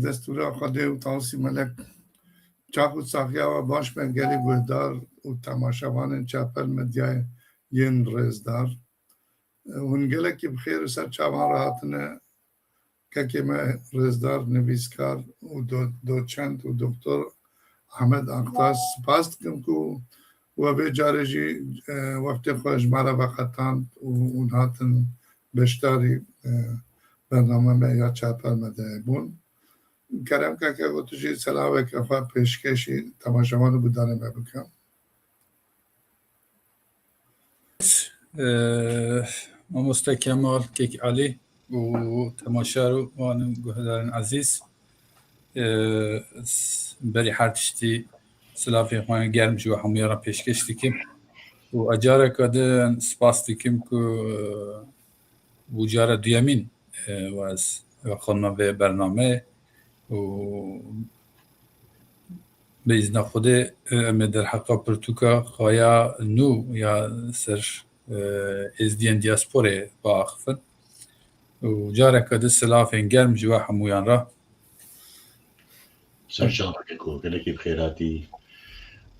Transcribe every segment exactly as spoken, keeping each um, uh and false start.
Destûra Xwedê û Tawsî Melek. Çax û saxiya we baş be gelî guhdar û temaşevanên Çepel Medyayê yên rêzdar. Hûn gelekî bi xêr û ser çavan re hatine. Kekê me rêzdar, nivîskar û do-, doçent û doktor Ahmet Aktaş, spas dikim ku we vê carê jî, e, wextê xwe ji me re veqetand û hûn hatin beşdarî, e, bername me ya Çepel Medyayê bûn. Kerem keke, ku tu jî selaveke xwe pêşkêşî temaşevan û guhdarê me bike. Ee, Mamoste Kemal, Kek Elî û temaşevanên guhdarên ezîz, ee, s-, berî her tiştî silavên xwe germ ji we hemûyan re pêşkêş dikim û ez careke din spas dikim ku, ee, bû cara duyemîn, ee, we ez vexwendime vê bernameyê û Bi îzna Xwedê, e, em ê derheqa pirtûka xwe ya nû ya ser, e, êzdiyên diasporê biaxifin. Û careke din silavên germ ji we hemûyan re. Ser çavekê ku gelekî bi xêr hatî,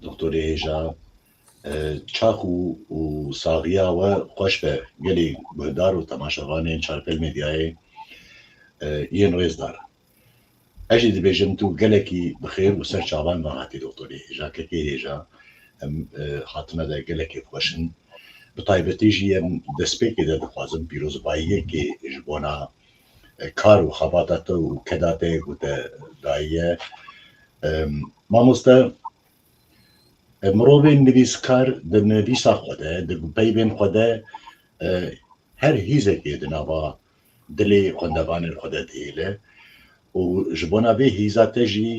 Doktorê hêja, e, çax û, û saxiya we xweş be gelî guhdar û temaşevanên Çarpel Medyayê, e, yên rêzdar. Ez jî dibêjim tu gelekî bi xêr û ser çavan me hatî, doktorê hêja, kekê hêja. Em, e, hatina de gelekî xweş in. Bi taybetî jî em destpêkê de dixwazim pîrozbayiyekê ji bona, e, kar û xebata te û keda te ku te dayiye. Em, mamoste, e, mirovên nivîskar di nivîsa xwe de, di peyvên xwe de, e, her hîzekê di nava dilê xwendevanên xwe de dihêle û ji bona vê hîza te jî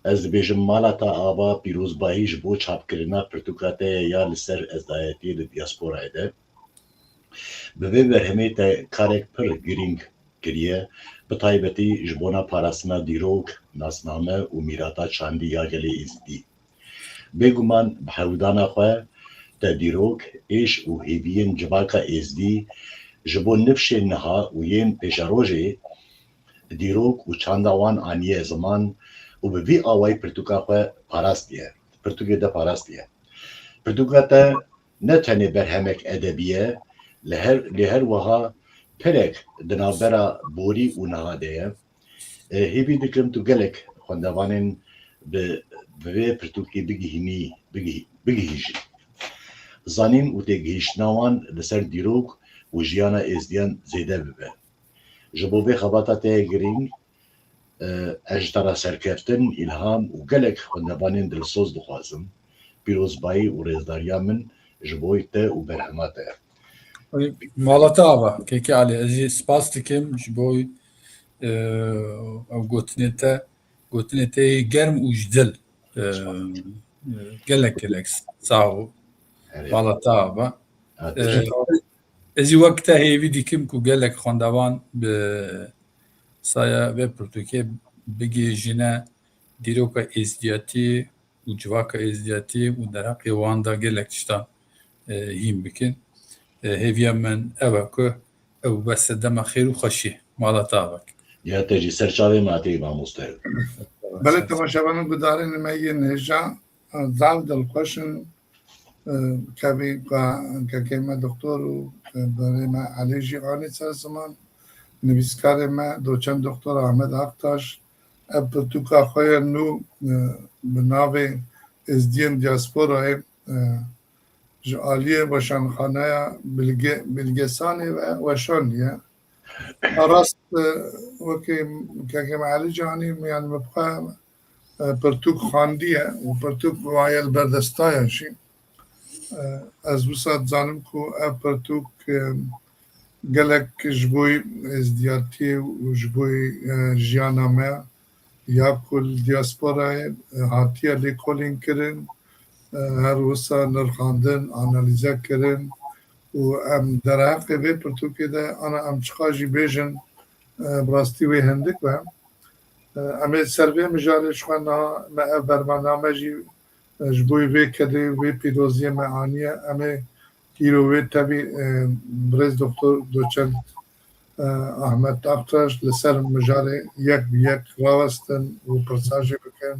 ez dibêjim mala te ava pîrozbahî ji bo çapkirina pirtûka te ye ya li ser ezdayetiyê li diasporayê de. Bi vê berhemê te karek pir girîng kiriye, bi taybetî ji bona parastina dîrok, nasname û mîrata çandî ya gelê Êzidî. Bêguman bi hewdana xwe te dîrok, êş û hêviyên civaka Êzdî ji bo nifşên niha û yên pêşerojê dîrok û çanda wan aniye ziman û bi vî awayî pirtûka xwe parastiye, pirtûkê te parastiye. Pirtûka te ne tenê berhemek edebî ye, li her, lê her wiha perek di navbera borî û niha de ye. E, hêvî dikim tu gelek xwendevanên bi, bi vê pirtûkê bigihînî, bigihî-, bigihîjî. Zanîn û têgihîştina wan li ser dîrok û jiyana êzdiyan zêde bibe. Ji bo vê xebata te ye girîng, e, ez ji te re serkeftin, îlham û gelek xwendevanên dilsoz dixwazim. Pîrozbayî û rêzdariya min ji bo te û berhema te. Mala te ava, Keke Alî, ez jî spas dikim ji bo, e, ew gotinê te, gotinê te yê germ û ji dil. E, e, gelek gelek sax ol. Erê. Mala te ava. Ha, e, teşekkür. Ez jî wek te hêvî dikim ku gelek xwendevan bi saya vê pirtûkê bigihîjine dîroka êzdiyatî û civaka êzdiyatî û derheqê wan de gelek tiştan, e, hîn bikin. E, hêviya min ev e ku ew bibe sedema xêr û xweşî. Mala te ava. Ya te jî ser çavê me hatî mamoste. Belê, temaşevanên guhdarên me yên hêja, e, zaf dilxweş in. E, kevî ka-, kekê me doktor û, e, berê me Elî jî anî ser ziman. Nivîskarê me doçent doktor Ahmet Aktaş, ev pirtûka xwe ye nû, e, bi navê Êzdiyên Diasporayê, e, ji aliyê Weşanxaneya Bilge-, Bilgesanê ve weşandiye. A rast, e, wekî kekê me Elî jî anî, yani min bi xwe, e, pirtûk xandiye û pirtûk maye li ber desta ye jî. E, ez wisa dizanim ku ev pirtûk, e, gelek ji bo êzdiyatiyê û ji bo, e, jiyana me ya ku li diasporayê, e, hatiye lêkolîn kirin, e, her wisa nirxandin, analîze kirin û em derheqê vê pirtûkê de ana em çiqa jî bêjin, e, bi rastî wê hindik be. E, em ê ser vê mijarê ji xwe niha me ev bermaname jî, e, ji bo vê kedê, vê pîroziyê me aniye. Em ê îro wê tevî, e, birêz doktor doçent e, Ahmet Aktaş li ser mijarê yek bi yek rawestin û pirsa jî bikin.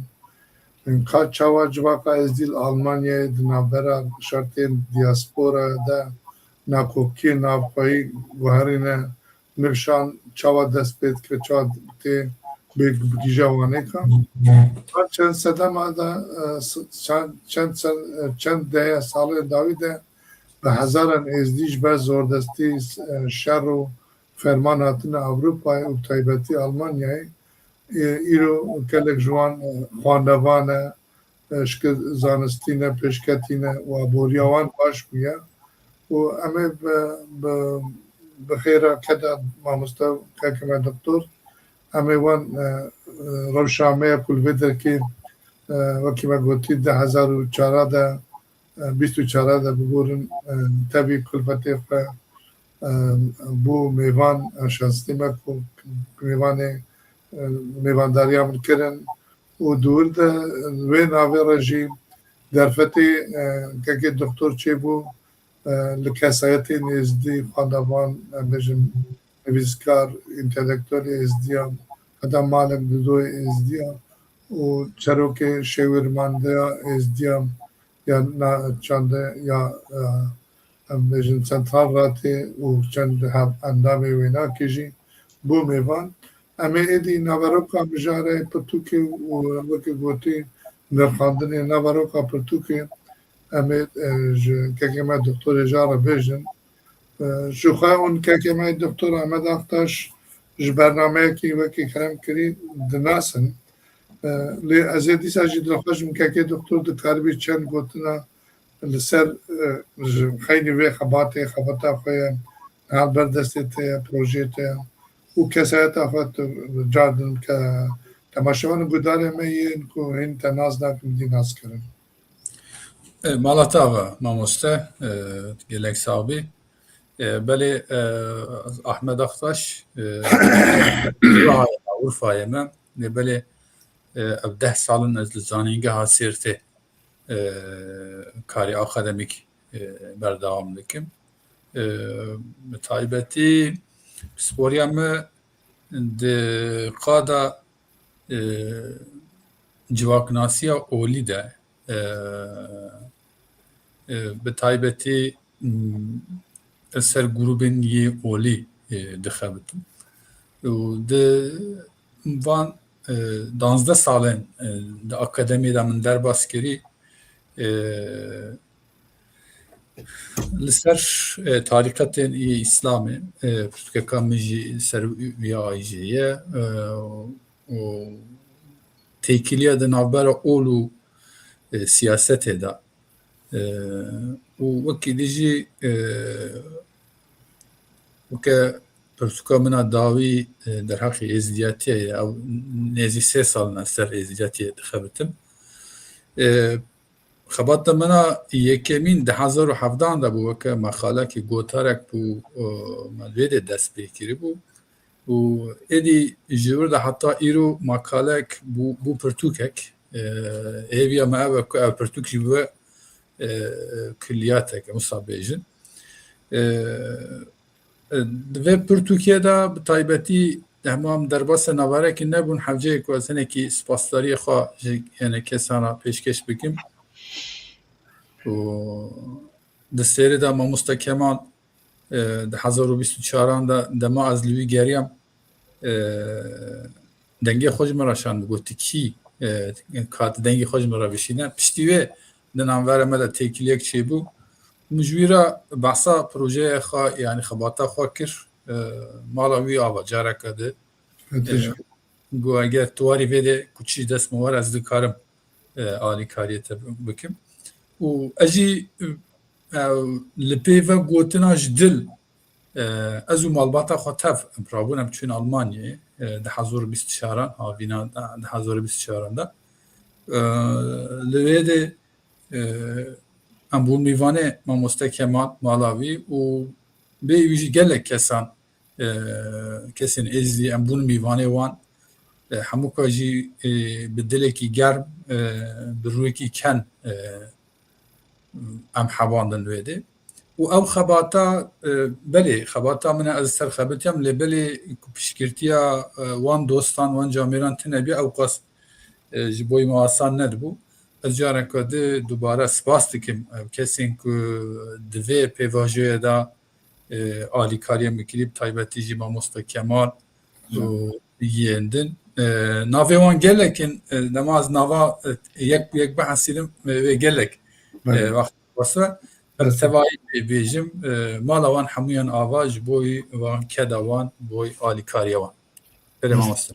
Ka çawa civaka Êzdî li Almanyayê di navbera şertên diaspora de nakokiyên navxweyî guherîne nifşan, çawa dest pê dike, çawa tê bê bi gîja wanêka. Her çend sedema de, e, s-, çend, çend se-, e, çend dehe salên dawî de bi hezaran Êzdî ji ber zordestî, e, şer û ferman hatine Ewropayê û bi taybetî Almanyayê. E, îro gelek ji wan, e, xwendevan e, e, şikil zanistî ne, pêşketî ne û aboriya wan baş bûye. Û em ê bi, bi, bi xêra keda mamoste kekê me doktor, em ê wan, e, e, rewşa me ya ku li vê derkê, e, wekî me gotî, di hezar û çar de, e, bîst û çar de biborin, e, tevî kulfetê xwe, e, bû mêvan, e, şansî me ku mêvanê, e, mêvandariya min kirin û di wir de wê navê re jî derfetê, e, kekê doktor çêbû, e, li kesayetên Êzdî, xwendevan, em bêjin nivîskar, întelektuelê Êzdiyan, heta Malik Didoyê Êzdiyan û çerokê şêwirmandeya Êzdiyan ya na-, çande ya, e, em bêjin Centralratê û çend hev endamê wênakê jî bû mêvan. Em ê êdî naveroka mijarê pirtûkê û wekî gotî nirxandinê naveroka pirtûkê em ê, e, ji kekê me doktorê Êjar re bêjin. E, ji xwe hûn kekê me doktor Ahmet Aktaş ji bernameyekî wekî kerem kirî dinasin. E, lê ez ê dîsa jî dilxweş bim kekê doktor dikaribî çend gotina li ser, e, ji xeynî vê xebatê, xebata xwe ye, hal ber destê te ye, projeyê te ye û kesayeta xwe tu car din ke temaşevan û guhdarê me yên ku hîn te nas nakin, dî nas kirin. E, mala te ava, mamoste, e, gelek sax bî. E, belê, e, Ahmet Aktaş, e, Urfayê me, Urfayê me. Lê belê, e, ev deh sal in ez li Zanîngeha Sêrtê, e, karê akademîk, e, berdewam dikim. E, bi taybetî pisporiya me di qada, e, civaknasiya olî de, e, e, bi taybetî, m, ser grûbên yê olî, e, dixebitim. Û di van, e, danzdeh salên, e, di akademiyê de min derbas kirî, e, li ser, e, tarîqetên î Îslamê, e, pirtûkeka min jî ser vî ayî jê ye, e, û têkiliya di navbera ol û, e, siyasetê de, e, û wekî dî jî, e, weke pirtûka min a dawî, e, derheqê êzdiyatiyê ye. Ew nêzî sê sal in ez ser êzdiyatiyê dixebitim. E, Xebata min a yekemîn di hezar û hevdehan de bû, weke meqalekî gotarek bû, e, me li wê de dest pê kiribû. Û êdî ji wir de heta îro meqalek bû, bû pirtûkek. E, hêviya me ev e ku ev pirtûk jî bibe, e, kulliyatek, em wisa bêjin. E, Di vê pirtûkê de bi taybetî dema em derbasê naverekî nebûn, hevceyê ku ez hinekî spasdariyê xwe ji, yani, kesan re pêşkêş bikim. Û di sêrê de mamoste Kemal, e, di hezar û bîst û çaran de dema ez li wî geriyam, e, dengê xwe ji min re şand, gotikî, e, ka tu dengê xwe ji min re bişîne. Piştî wê di navbera me de têkiliyek çêbû. Min ji wî re behsa projeyê xwe, yani xebata xwe kir. E, mala wî ava careke di, e, got, eger tu warî vê de ku çi dest min were, ez dikarim, e, alîkariyê te bikim. Û ez jî, e, li pê ve gotina ji dil, e, ez û malbata xwe tev em rabûn, em çûn Almanyayê, e, di hezar û bîst û çaran, havîna di hezar û bîst û çaran de. E, li wê de, e, em bûn mîvanê mamoste Kemal mala wî û bê wî jî gelek kesan, e, kesên êzidî em bûn mîvanê wan. E, hemûka jî, e, bi dilekî germ, e, bi rûyekî ken, e, em hebandin wê dê. û ew xebata, e, belê, xebata min e, ez ser xebitiyam, lê belê ku piştgirtiya, e, wan dostan, wan camêran tune bî, ew qas, e, ji bo me asan nedibû. Ez careke di dubare spas dikim, e, kesên ku di vê pêvajoyê de, e, alîkariyê min kirî, bi taybetî jî mamoste Kemal û yên din. E, navê wan gelek in, e, dema ez nava, e, yek bi yek bihesînim, e, wê gelek, e, wext xwestre. Bi tevayî bêjim, e, mala wan hemûyan ava ji bo wan keda wan, bo alîkariya wan. Belê mamoste.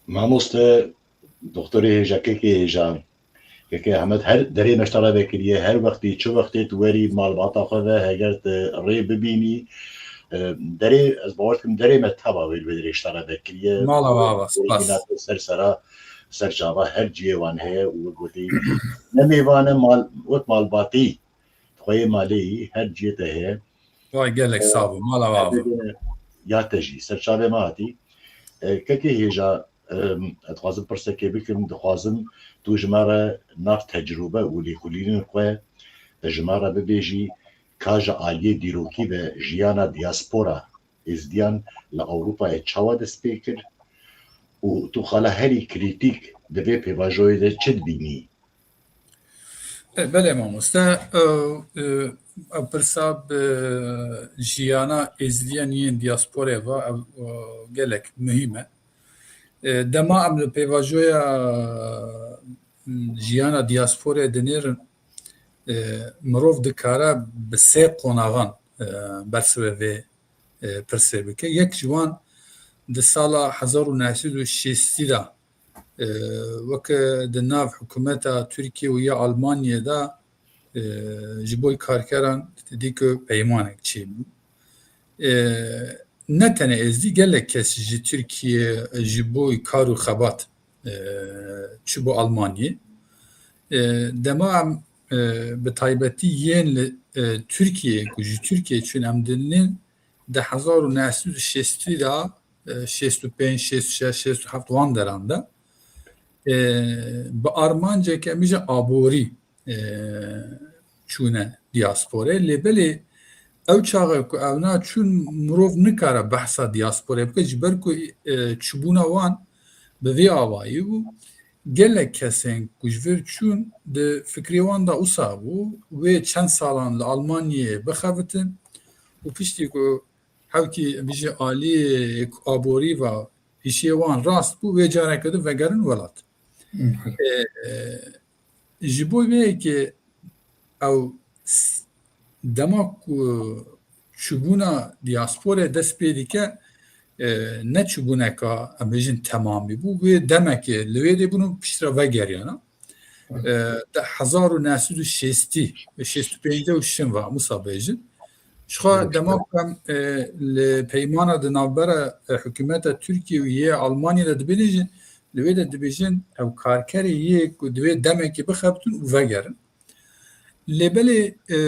Mamoste, doktorê hêja, kekê hêja, kekê Ehmed, her derê me ji te re vekiriye, her wextî, çi wextê tu werî malbata xwe ve, heger tu rê bibînî, e, derê, ez bawer dikim, derê me teva wê li vê derê ji te re vekiriye. Mala we ava, spas. Ser sera, ser çava her cihê wan heye û wek gotî, ne mêvan e, mal, wek malbatî, xweyê malê yî, her cihê te heye. Vay gelek sax bû, mala we ava. Ya te jî, ser çavê me hatî. E, kekê hêja, em, ez dixwazim pirsekê bikim, dixwazim tu ji me re nav tecrûbe û lêkolînên xwe ji me re bibêjî, ka ji aliyê dîrokî ve jiyana diaspora Êzidiyan li Ewropayê çawa dest pê kir û tu xala herî krîtîk di vê pêvajoyê de çi dibînî? E, belê mamoste, e, e, ew pirsa bi jiyana Êzidiyan yên diasporê ve, ew, e, gelek muhîm e. E, dema em li pêvajoya, m, jiyana diasporê dinêrin, e, mirov dikare bi sê qonaxan, e, bersivê vê, e, pirsê bike. Yek ji wan di sala hezar û neh sed û şêstî de, e, weke di nav hikûmeta Tirkiye û ya Almanyê de, e, ji bo karkeran dî ku peymanek çêbû. E, ne tenê Êzidî, gelek kes ji Tirkiye ji bo kar û xebat, e, çûbû Almanyê. E, dema em, e, bi taybetî yên li, e, Tirkiye, ku ji Tirkiye çûn em dinîn, di hezar û neh sed û şêstî de, e, şêst û pênc, şêst û şeş, şêst û heft wan deran de, e, bi armanceke, em bêjin, aborî, e, çûne diasporê. Lê belê ew çaxê ku ewna çûn, mirov nikare behsa diasporê bike, ji ber ku, e, çûbûna wan bi vî avayî bû. Gelek kesên ku ji vir çûn, di fikrê wan de wisa bû, wê çend salan li Almanyê bixebitin û piştî ku hewkî, em bêjin, aliyê aborî ve îşê wan rast bû, wê careke din vegerin welat. Hı hı. E, e, ji bo vê yekê ew s-, dema ku çûbûna diasporê dest pê dike, e, ne çûbûneka, em bêjin, temamî bû. Wê demekê li wê dê bûn û piştre vegeriyana. E, di hezar û neh sed û şêstî, şêst û pêncî û şin ve, em wisa bêjin. Ji xwe dema ku em, e, li peymana di navbera, e, hikûmeta Tirkiye û yê Almanyê de dibêjin, li wê de dibêjin, ew karkerê yê ku divê demekê bixebitin û vegerin. Lê belê, e,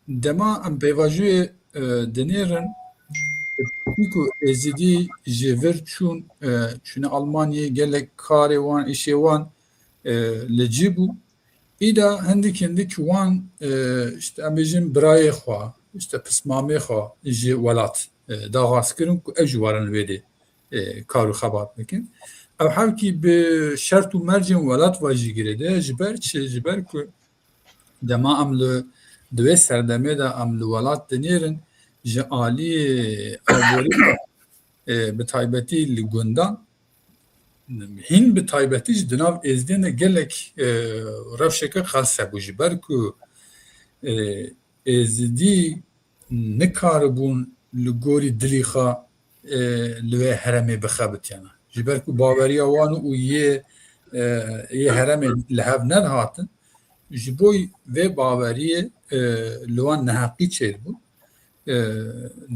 dema em pêvajoyê, e, dinêrin, ku Êzidî ji vir çûn, e, çûne Almanyê, gelek karê wan, îşê wan, e, li cî bû. Îda hindik hindik wan, e, işte, em bêjin birayê xwe, işte, pismamê xwe ji welat, e, daxwaz kirin ku ew jî werin wê dê, e, kar û xebat bikin. Ew hewkî bi şert û mercên welat ve jî girêdayî. Ji ber çi? Ji ber ku dema em li, di wê serdemê de em li welat dinêrin, ji aliyê aborî, e, bi taybetî li gundan, hîn bi taybetî jî di nav Êzidiyên de gelek, e, rewşeke qas hebû, ji ber ku, e, Êzidî nikaribûn li gorî dilî xwe, e, li wê heremê bixebitiyana. Ji ber ku baweriya wan û yê, e, yê heremê li hev nedihatin, ji bo vê baweriyê, e, li wan neheqî çêdibûn. E,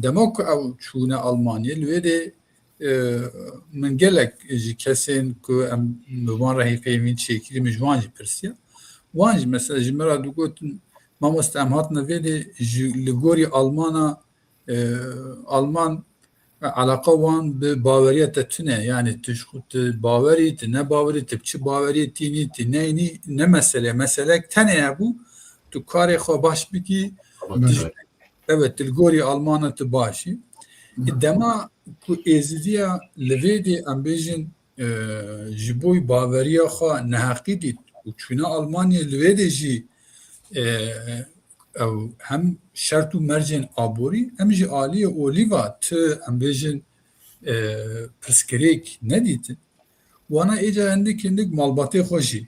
dema ku ew çûne Almanyê, li wê dê, e, min gelek ji kesên ku em bi wan re hêkeyên wî çêkirî, min ji wan jî pirsiya. Wan jî mesela ji min re digotin, mamoste, em hatine vê dê ji, li gorî Almana, e, Alman, e, eleqa wan bi baweriya te tune. Yani tu ji xwe, tu bawerî, tu ne bawerî, tu bi çi baweriyê tînî, tu neyînî, ne mesele. Meselek tenê hebû, tu karê xwe baş bikî, tu ji Evet, tu li gorî Almana tu baş î. Dema ku Êzidiya li vê dê, em bêjin, e, ji bo baveriya xwe neheqî dît û çûne Almanyayê li vê dê jî, e, ew hem şert û mercên aborî, hem jî aliyê olî ve ti, em bêjin, e, pirsgirêk nedîtin. Wana êca hindik hindik malbatê xwe jî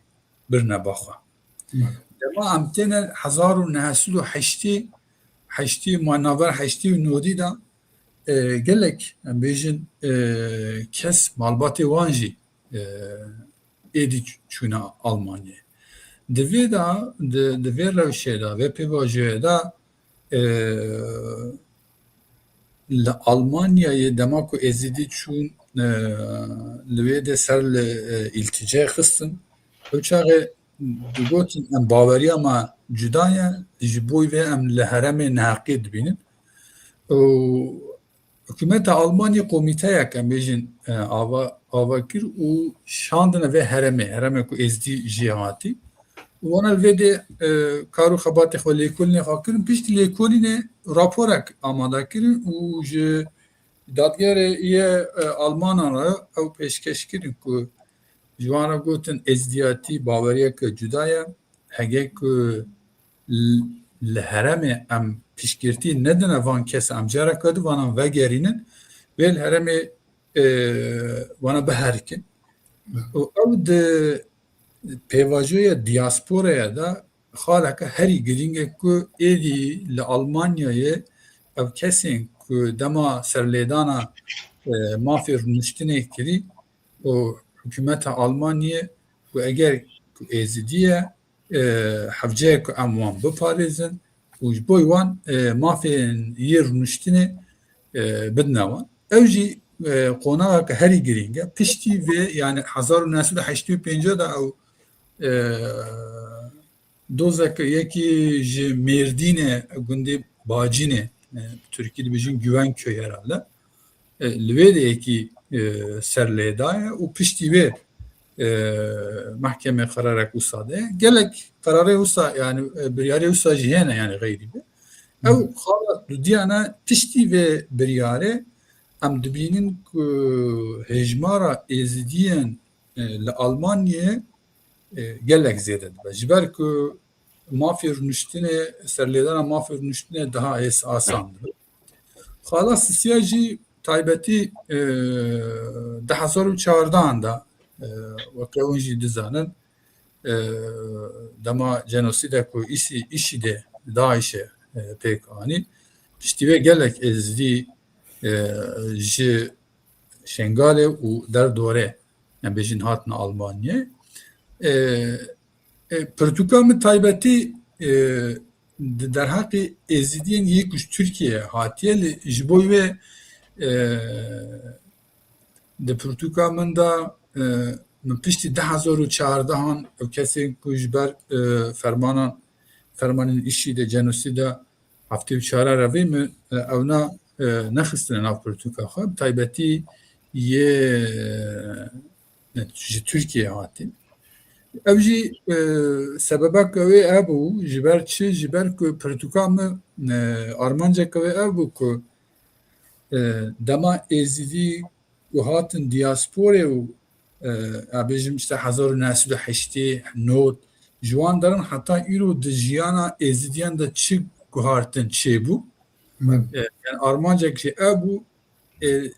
birine ba xwe. Dema em têne hezar û neh sed û heştê, heştê ma navber heştê û nodî de, e, gelek, em bêjin, e, kes malbatê wan jî, e, êdî ç-, çûne Almanyayê. Di vê de, di, di vê rewşê de, vê pêvajoyê de, e, li Almanyayê dema ku Êzidî çûn, e, li wê de ser li, e, îltîcayê xistin, ew çaxê digotin, em baweriya me cuda ye, ji bo vê em li herêmê neheqî dibînin. Û hikûmeta Almanyê komîteyek, em bêjin, e, ava, ava kir û şandine vê herêmê, herêmê ku Êzdî jê hatî. Û wana li vê dê, e, kar û xebatê xwe, lêkolînê xwe kirin. Piştî lêkolînê raporek amade kirin û ji dadgerê yê, e, Almanan re ew pêşkeş kirin ku ji wan re gotin, êzdiyatî baweriyeke cuda ye. Hege ku l-, li herêmê em piştgirtî nedine van kes, em careke du vanan vegerînin, wê li herêmê, e, wana biherikin. Û ew di pêvajoya diasporaya de xaleke herî girîng e ku êdî li Almanyayê ev kesên ku dema serlêdana, e, mafê rûniştinê kirî û hikûmeta Almanyê ku eger ku Êzidî ye, e, hevce ye ku em wan biparêzin û ji bo wan, e, mafên yê rûniştinê, e, bidine wan. Ew jî, e, qonaxeke herî girîng e. Piştî vê, yani hezar û neh sed û heştê û pênc de ew, e, dozeke yekî ji Mêrdînê, gundê Bacînê, e, Tirkî dibêjin Güvenköy herhalde. E, li vê de yekî, e, serlêdaye û piştî vê, e, mehkemê qerarek wisa de. Gelek qerarê wisa, yani, e, biryarê wisa jî hene, yani xeyrî be. Ew xala dudiyane piştî vê biryarê em dibînin ku hêjmara Êzidiyên, e, li Almanyê, e, gelek zêde dibe. Ji ber ku mafê rûniştinê, serlêdana mafê rûniştinê daha hês asan dibe. Xala sisiya jî taybetî, e, du hezar û çardehan de, e, weke hûn jî dizanin, e, dema cenosîde ku îsî, îşî de DAIŞ'e, e, pêk anî, piştî vê gelek Êzidî, e, ji Şengalê û derdorê, em bêjin, hatin Almanyayê. E, e, pirtûka min taybetî, e, di derheqê Êzidiyên yê ku ji Tirkiyeyê hatiye, lê ji bo wê, e, di pirtûka min de, e, min piştî du hezar û çardehan ew kesên ku ji ber, e, fermanan, fermanên îşî de, cenosîda heftê û çar re vê min, e, ewna, e, nexistine nav pirtûka xwe. Bi taybetî yê, e, ji Tirkiyeyê hatî. Ew jî, e, sebebeke wê ev bû, ji ber çi? Ji ber ku pirtûka min, e, armanceke wê ev bû ku, e, dema Êzidî ku hatin diasporê û, e, em bêjim işte hezar û neh sed û heştê nod, ji wan derin heta îro di jiyana Êzidiyan de çi guhartin çêbû. E, yani armancek jî ev bû, e,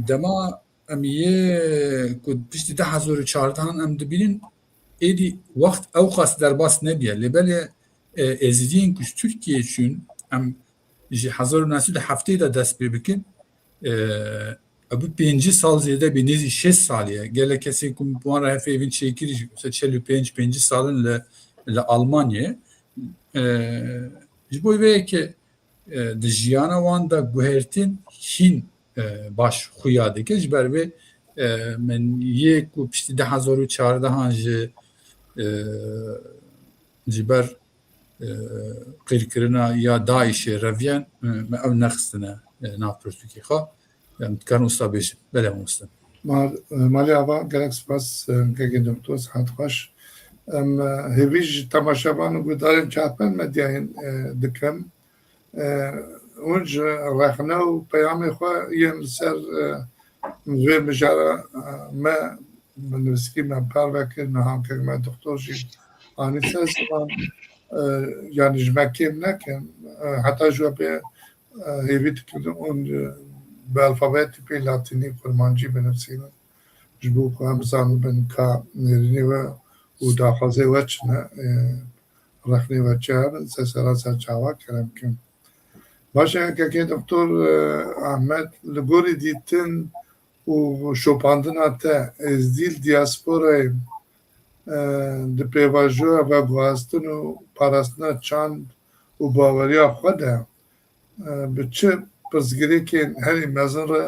dema em yê ku piştî du hezar û çardehan em dibînin, êdî wext ew qas derbas nebiye. Lê belê, e, Êzidiyên ku ji Tirkiyeyê çûn, em ji hezar û neh sed û heftê de dest pê bikin, e, ev bi pêncî sal zêde bî, nêzî şêst salî ye. Gelek kesên ku wan re hevpeyvîn çêkirî jî, mesela çel û pênc, pêncî sal in li, li Almanyayê. E, ji bo vê yekê, e, di jiyana wan de guhertin hîn, e, baş xuya dike. Ji ber vê, e, min yê ku piştî du hezar û çardehan ji, e, ji ber, e, qîrkirina ya DAIŞ'ê reviyen, e, me ew nexistine, e, nav pirtûkê xwe. Em dikarin wisa bêjin. Belê mamoste. Ma-, e, Malê Ava, gelek spas, e, kekê doktor, sihet xweş. Em, e, hêvî ji temaşevan û guhdarên çarpênc medyayên, e, dikim. E, hûn ji rexne û peyamê xwe yên li ser, e, vê mijara, e, me bi nivîskî me parve kir, niha kek me doktor jî anî ser ziman, e, yanî ji me kêm nekin, e, heta ji we bê, e, hêvî dikin hûn, e, bi alfabetî pê latînî, kurmancî binivîsînin. Ji bo ku em bizanibin ka nêrînê we û daxwazê we çi ne, e, rexnê we çi hebin, ser sera ser çava kerem kin. Baş e, kekê doktor, e, Ahmet, li gorî dîtin û şopandina te, êzdî li diasporayê, e, di pêvajoya veguhastin û parastina çand û baweriya xwe de, e, bi çi pirsgirêkên herî mezin re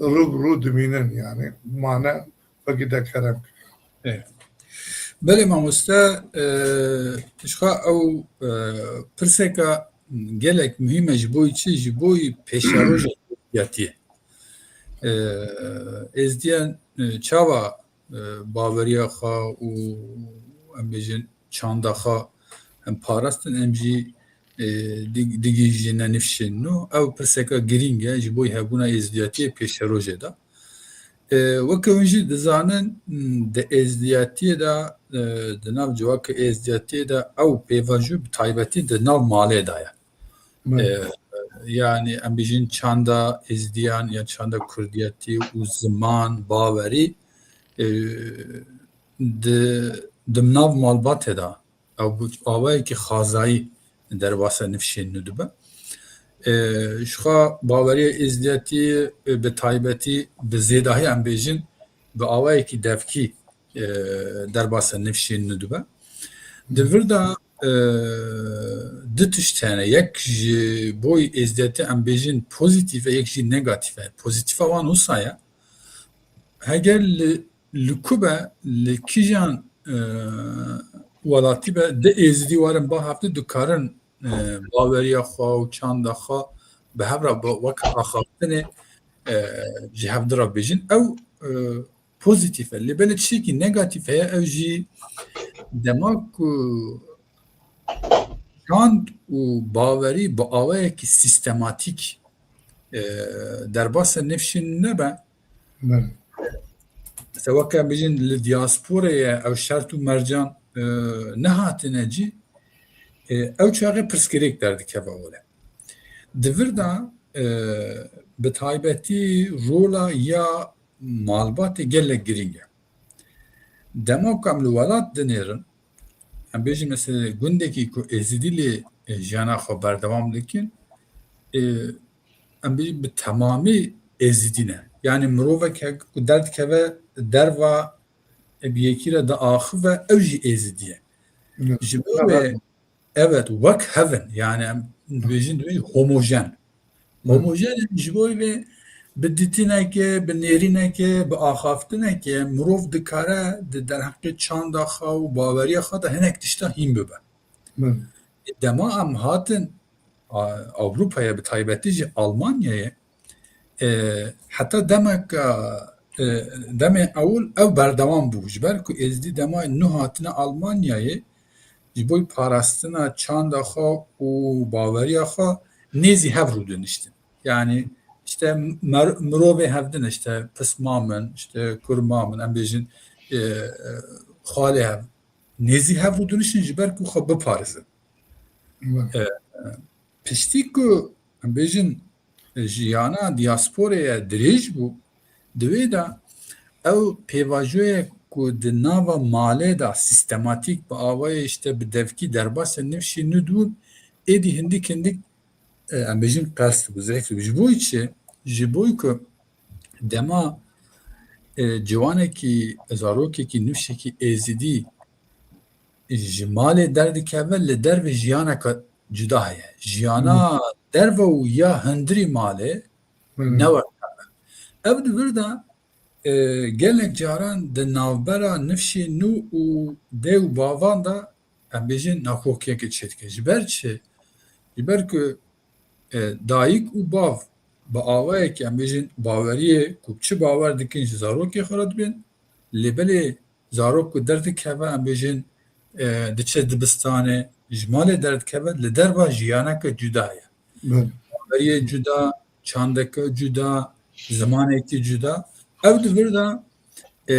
rû bi rû dimînin, yanî mane wekî te kerem kir. Ê. Belê mamoste, e, ji xwe ew, e, pirseka gelek muhîm e ji bo çi? Ji bo pêşerojê êzdiyatiyê. E, êzdiyan, e, çawa, e, baweriya xwe û em bêjin çanda xwe em parastin, em jî, e, dig-, digihîjîne nifşên nû. Ew pirseka girîng e ji bo hebûna êzdiyatiyê pêşerojê de. E, weke hûn jî dizanin, m, di êzdiyatiyê de, e, di nav civaka êzdiyatiyê de ew pêvajo bi taybetî di nav malê de ye. Belê. E, yanî em bêjin çanda êzdiyan ya çanda kurdiyetî û ziman, bawerî, e, di, di nav malbatê de ew bi awayekî xazayî derbasa nifşên nû dibe. E, ji xwe baweriya êzdiyatî, e, bi taybetî bi zêdahî em bêjin bi awayekî devkî, e, derbasa nifşên nû dibe. Di vir de, e, du tişt hene. Yek ji bo êzdiyatî em bêjin pozîtîf e, yek jî negatîf e. Pozîtîfa wan wisa ye. Heger li, li ku be, li kîjan, e, welatî be, di êzidî warin ba hevdî dikarin, e, baweriya xwe û çanda xwe bi hev re bi wek axaftinê, e, ji hevdî re bêjin. Ew, e, pozîtîf e. Lê belê tiştekî negatîf heye, ew jî dema ku çand û bawerî bi awayekî sîstematîk, e, derbasa nifşên nebe, Belê. Mesela weke em bêjin li diasporê ye, ew şert û mercan, e, nehatine cî, e, ew çaxê pirsgirêk derdikeve were. Di vir de, e, bi taybetî rola ya malbatê gelek girîng e. Dema ku em li welat dinêrin, em bêjin mesela gundekî ku êzidî lê, e, jiyana xwe berdewam dikin, e, em bêjin bi temamî êzidî ne. Yanî mirovek ku derdikeve derva, e, bi yekî re diaxive, ew jî êzidî ye. Ji bo wê Evet, wek hev in. Yani em dibêjin, dibêjin homojen. Homojen in ji bo vê bi dîtinekê, bi nêrînekê, bi axaftinekê mirov dikare di derheqê çanda xwe û baweriya xwe de hinek tişta hîn bibe. Dema em hatin a, Ewropayê, bi taybetî jî Almanyayê, e, heta demeka, e, demê ewil ew berdewam bû. Ji ber ku êzdî dema nû hatine Almanyayê, ji bo parastina çanda xwe û baweriya xwe nêzî hev rûdiniştin. Yani işte mer-, mirovê hevdin, işte pisma min, işte kurma min, em bêjin, e, e, xalê hev, nêzî hev rûdiniştin ji ber ku xwe biparêzin. E, e, piştî ku em bêjin, e, jiyana diasporê ye dirêj bû, di wê de ew pêvajoyek ku di nava malê de sîstematîk bi awayê işte bi devkî derbasên nifşî nû dibûn, êdî hindik hindik, e, em bêjin qels dibû, zehf dibû. Ji bo çi? Ji bo ku dema, e, ciwanekî, zarokekî, nifşekî êzidî ji malê derdikeve, li derve jiyaneke cuda heye. Jiyana derve û ya hundirî malê ne wek hev e. Ev di vir de, e, gelek caran di navbera nifşê nû û dê û bavan de, em bêjin, nakokiyeke çêdike. Ji ber çi? Ji ber ku, e, dayik û bav bi awayekî, em bêjin, baweriyê ku bi çi bawer dikin ji zarokê xwe re dibên, lê belê zarok ku derdikeve, em bêjin, e, diçe dibistanê, ji malê derdikeve, li derva jiyaneke cuda ye. Belê. Baweriyê cuda, çandeke cuda, zimanekî cuda. Ew di vir de, e,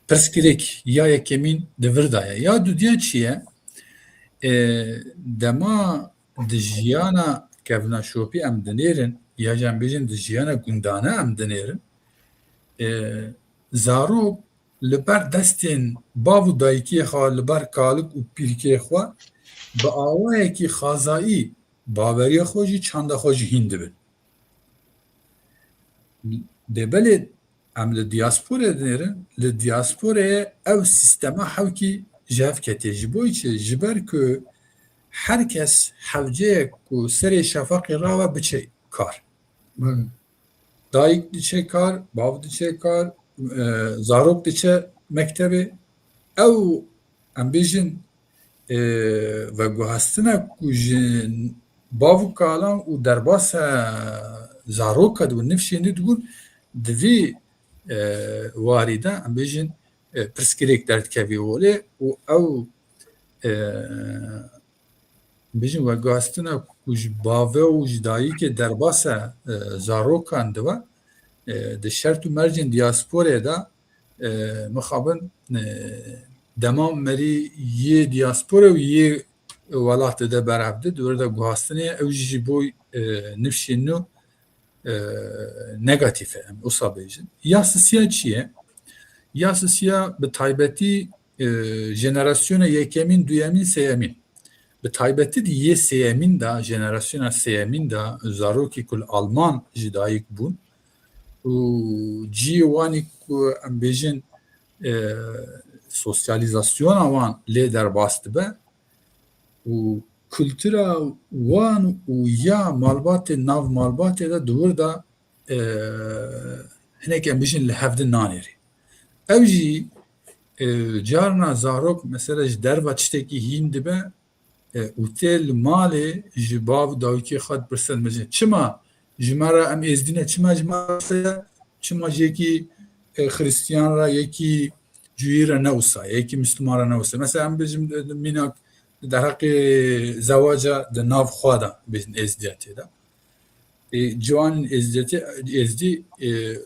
pirsgirêk ya yekemîn di vir de ye. Ya dudiya çi ye? E, dema di jiyana kevnaşopî em dinêrin, ya jî em bêjin di jiyana gundane em dinêrin, e, zarok li ber destên bav û dayikê xwe, li ber kalik û pîrikê xwe bi awayekî xazayî baweriya xwe jî, çanda xwe jî hîn dibin. Dê belê em li diyasporê dinêrin, li diyasporeyê ew sîstema hewkî ji hev ketiye. Ji bo çi? Ji ber ku her kes hewceyek ku serê şefaqê rabe biçe kar. Belê. Dayik diçe kar, bav diçe kar, e, zarok diçe mektebê. Ew, em bêjin, e, veguhestina ku ji bav û kalan û derbasa zaroka dibin, nifşê nû dibûn, di vî, e, warî de, em bêjin, e, pirsgirêk derdikevî holê û ew, e, bêjin veguhestina ku ji bavê û ji dayikê derbasa, e, zarokan dibe, e, di şert û mercên diyasporê de, e, mixabin, e, dema merî yê diyaspore û yê welatê de berhev di, di wir de guhastinê ew jî ji bo, e, nifşên nû, e, negatîf e, em wisa bêjin. Ya sisiya çi ye? Ya sisiya bi taybetî, e, jenerasyona yekemîn, duyemîn, sêyemîn. Bi taybetî di yê sêyemîn de, jenerasyona sêyemîn de zarokî ku li Alman ji dayik bûn û cihê wanî ku em bêjin, e, sosyalîzasyona wan lê derbas dibe û kultura wan û ya malbatê, nav malbatê de di wir de, e, hinek em bêjin li hev di nanêrê. Ew jî, e, carna zarok mesela ji derva tiştekî hîn dibe, e, û tê li malê ji bav û dawikê xwe dipirse, dibêje, çima ji me re, em êzdî ne, çima ji me re wisa ye, çima ji yekî, e, xiristiyan re, yekî cuyî re ne wisa ye, yekî misliman re ne wisa ye? Mesela em bêjin, e, mînak di derheqê zewaca di nav xwe de bêjin êzdiya tê de. E, ciwanên êzdiyetê, êzdî, e,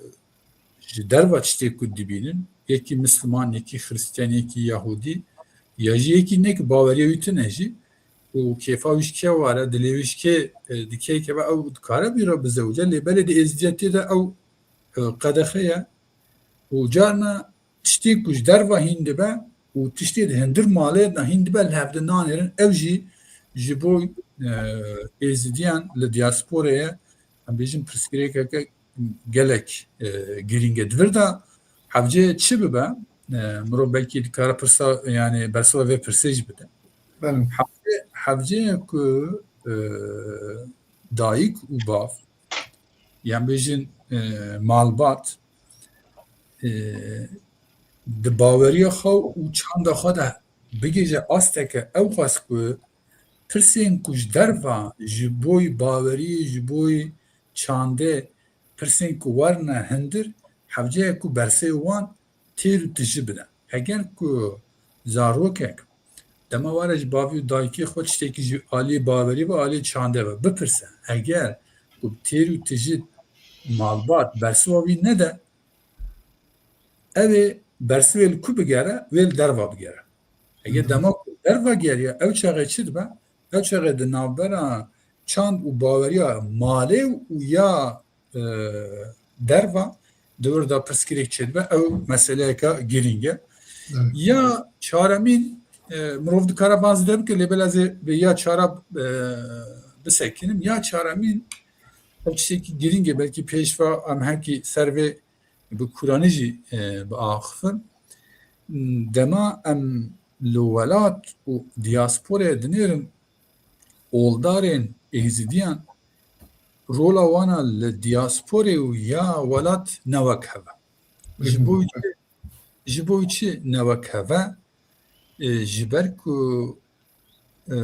ji derva tiştê ku dibînin, yekî misliman, yekî xiristiyan, yekî yahûdî, ya jî yekî nek baweriya wî tune jî, û kêfa wî ji kê ware, dilê wî ji kê, e, di kê keve, ew dikare bîra bizewice, lê belê di êzdiyetê de ew, e, qedexe ye. Û carna tiştê ku ji derva hîn dibe û tiştê di hundir malê de hîn dibe, li hev di nanêrin. Ew jî ji bo, e, êzidiyan li diyasporê ye. Em bêjin pirsgirêkeke gelek, e, girîng e. Di vir de hewce çi bibe? E, mirov belkî dikare pirsa, yani bersiva vê pirsê jî bide. Belê. Hewce, hewce ye ku, e, dayik û bav, yan bêjin, e, malbat, e, di baweriya xwe û çanda xwe de bigihîje asteke ew xwest ku pirsên ku ji derva ji boy baweriyê, ji boy çandê, pirsên ku werine hundir, hewce ye ku bersê wan têr û tiji bide. Eger ku zarokek dema were ji bavî û dayikê xwe tiştekî ji aliyê bawerî ve, aliyê çandê ve bipirse, eger ku têr û tiji malbat bersiva wî nede, ew ê bersivê li ku bigere, wê li derva bigere. Eger Hı hı. dema ku derva geriya, ew çaxê çi dibe? Ew çaxê di navbera çand û baweriya malê û ya, e, derva di wir de pirsgirêk çêdibe. Ew meseleyeke girîng e. Evet. Ya çaremîn, e, mirov dikare van zêde bike, lê belê ez ê bi ya çara, e, bisekinim. Ya çaremîn, ev tiştekî girîng e, belkî pêşva em hekî ser vê bi kuranî jî, e, biaxifin. Dema em li welat û diyasporê dinêrin, oldarên êzidiyan rola wana li diyasporê û ya welat ne wek hev e. Ji bo çi, ji bo çi ne wek hev e? E, ji ber ku, e,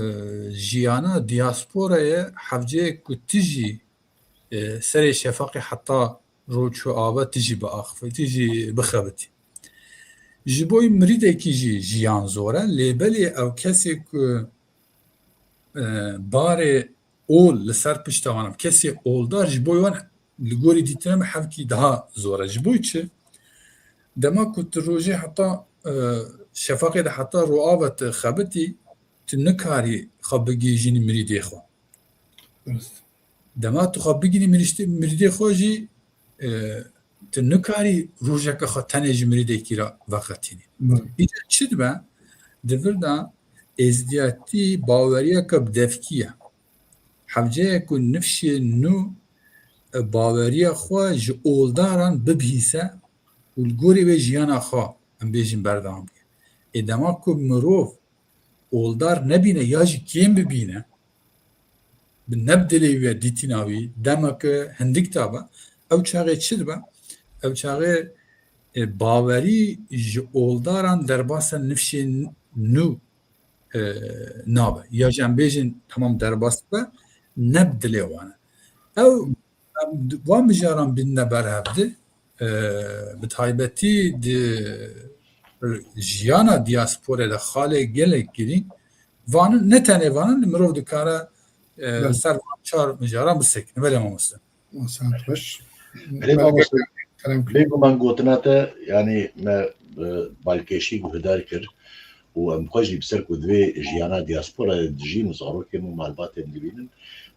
jiyana diyasporayê hevceyek ku tijî, e, serê şefaqê heta roj û ava tijî biaxivî, tijî bixebitî. Ji bo mirîdekî jî jiyan zor e, lê belê ew kesê ku, e, barê ol li ser pişta wan e. Kesê oldar ji bo wan li gorî dîtina min hevkî daha zor e. Ji bo çi? Dema ku tu rojê heta, e, şefaqê de heta roava tu xebitî, tu nikarî xwe bigihîjînî mirîdê xwe. Dema tu xwe bigihînî mirîştê-, mirîdê xwe jî, e, tu nikarî rojeke xwe tenê ji mirîdekî re veqetînî. Îca çi dibe? Di vir de êzdiyatî baweriyeke bi devkî ye. Hewce ye ku nifşê nû, e, baweriya xwe ji oldaran bibihîse û li gorî wê jiyana xwe, em bêjin, berdewam bike. Ê dema ku mirov oldar nebîne ya jî kêm bibîne, bi ne bi dilê wî ye dîtina wî, demeke hindik tabe, ew çaxê çi dibe? Ew çaxê, e, bawerî ji oldaran derbasa nifşên nû, e, nabe. Ya jî em bêjin, temam derbas dibe, ne bi dilê wan e. Ew, em di-, van mijaran bînine ber hevdi, e, bi taybetî di jiyana diasporê de xalê gelek girîng, vanin, ne tenê vanin, mirov dikare, e, ser van çar mijaran bisekine. Belê mamoste. Saet xweş. Belê mamoste. Kerem. Bêguman gotina te, yanî me, e, balkêşî guhdar kir û em xwe jî bi ser ku divê jiyana diaspora de dijîn û zarokên û malbatên dibînin,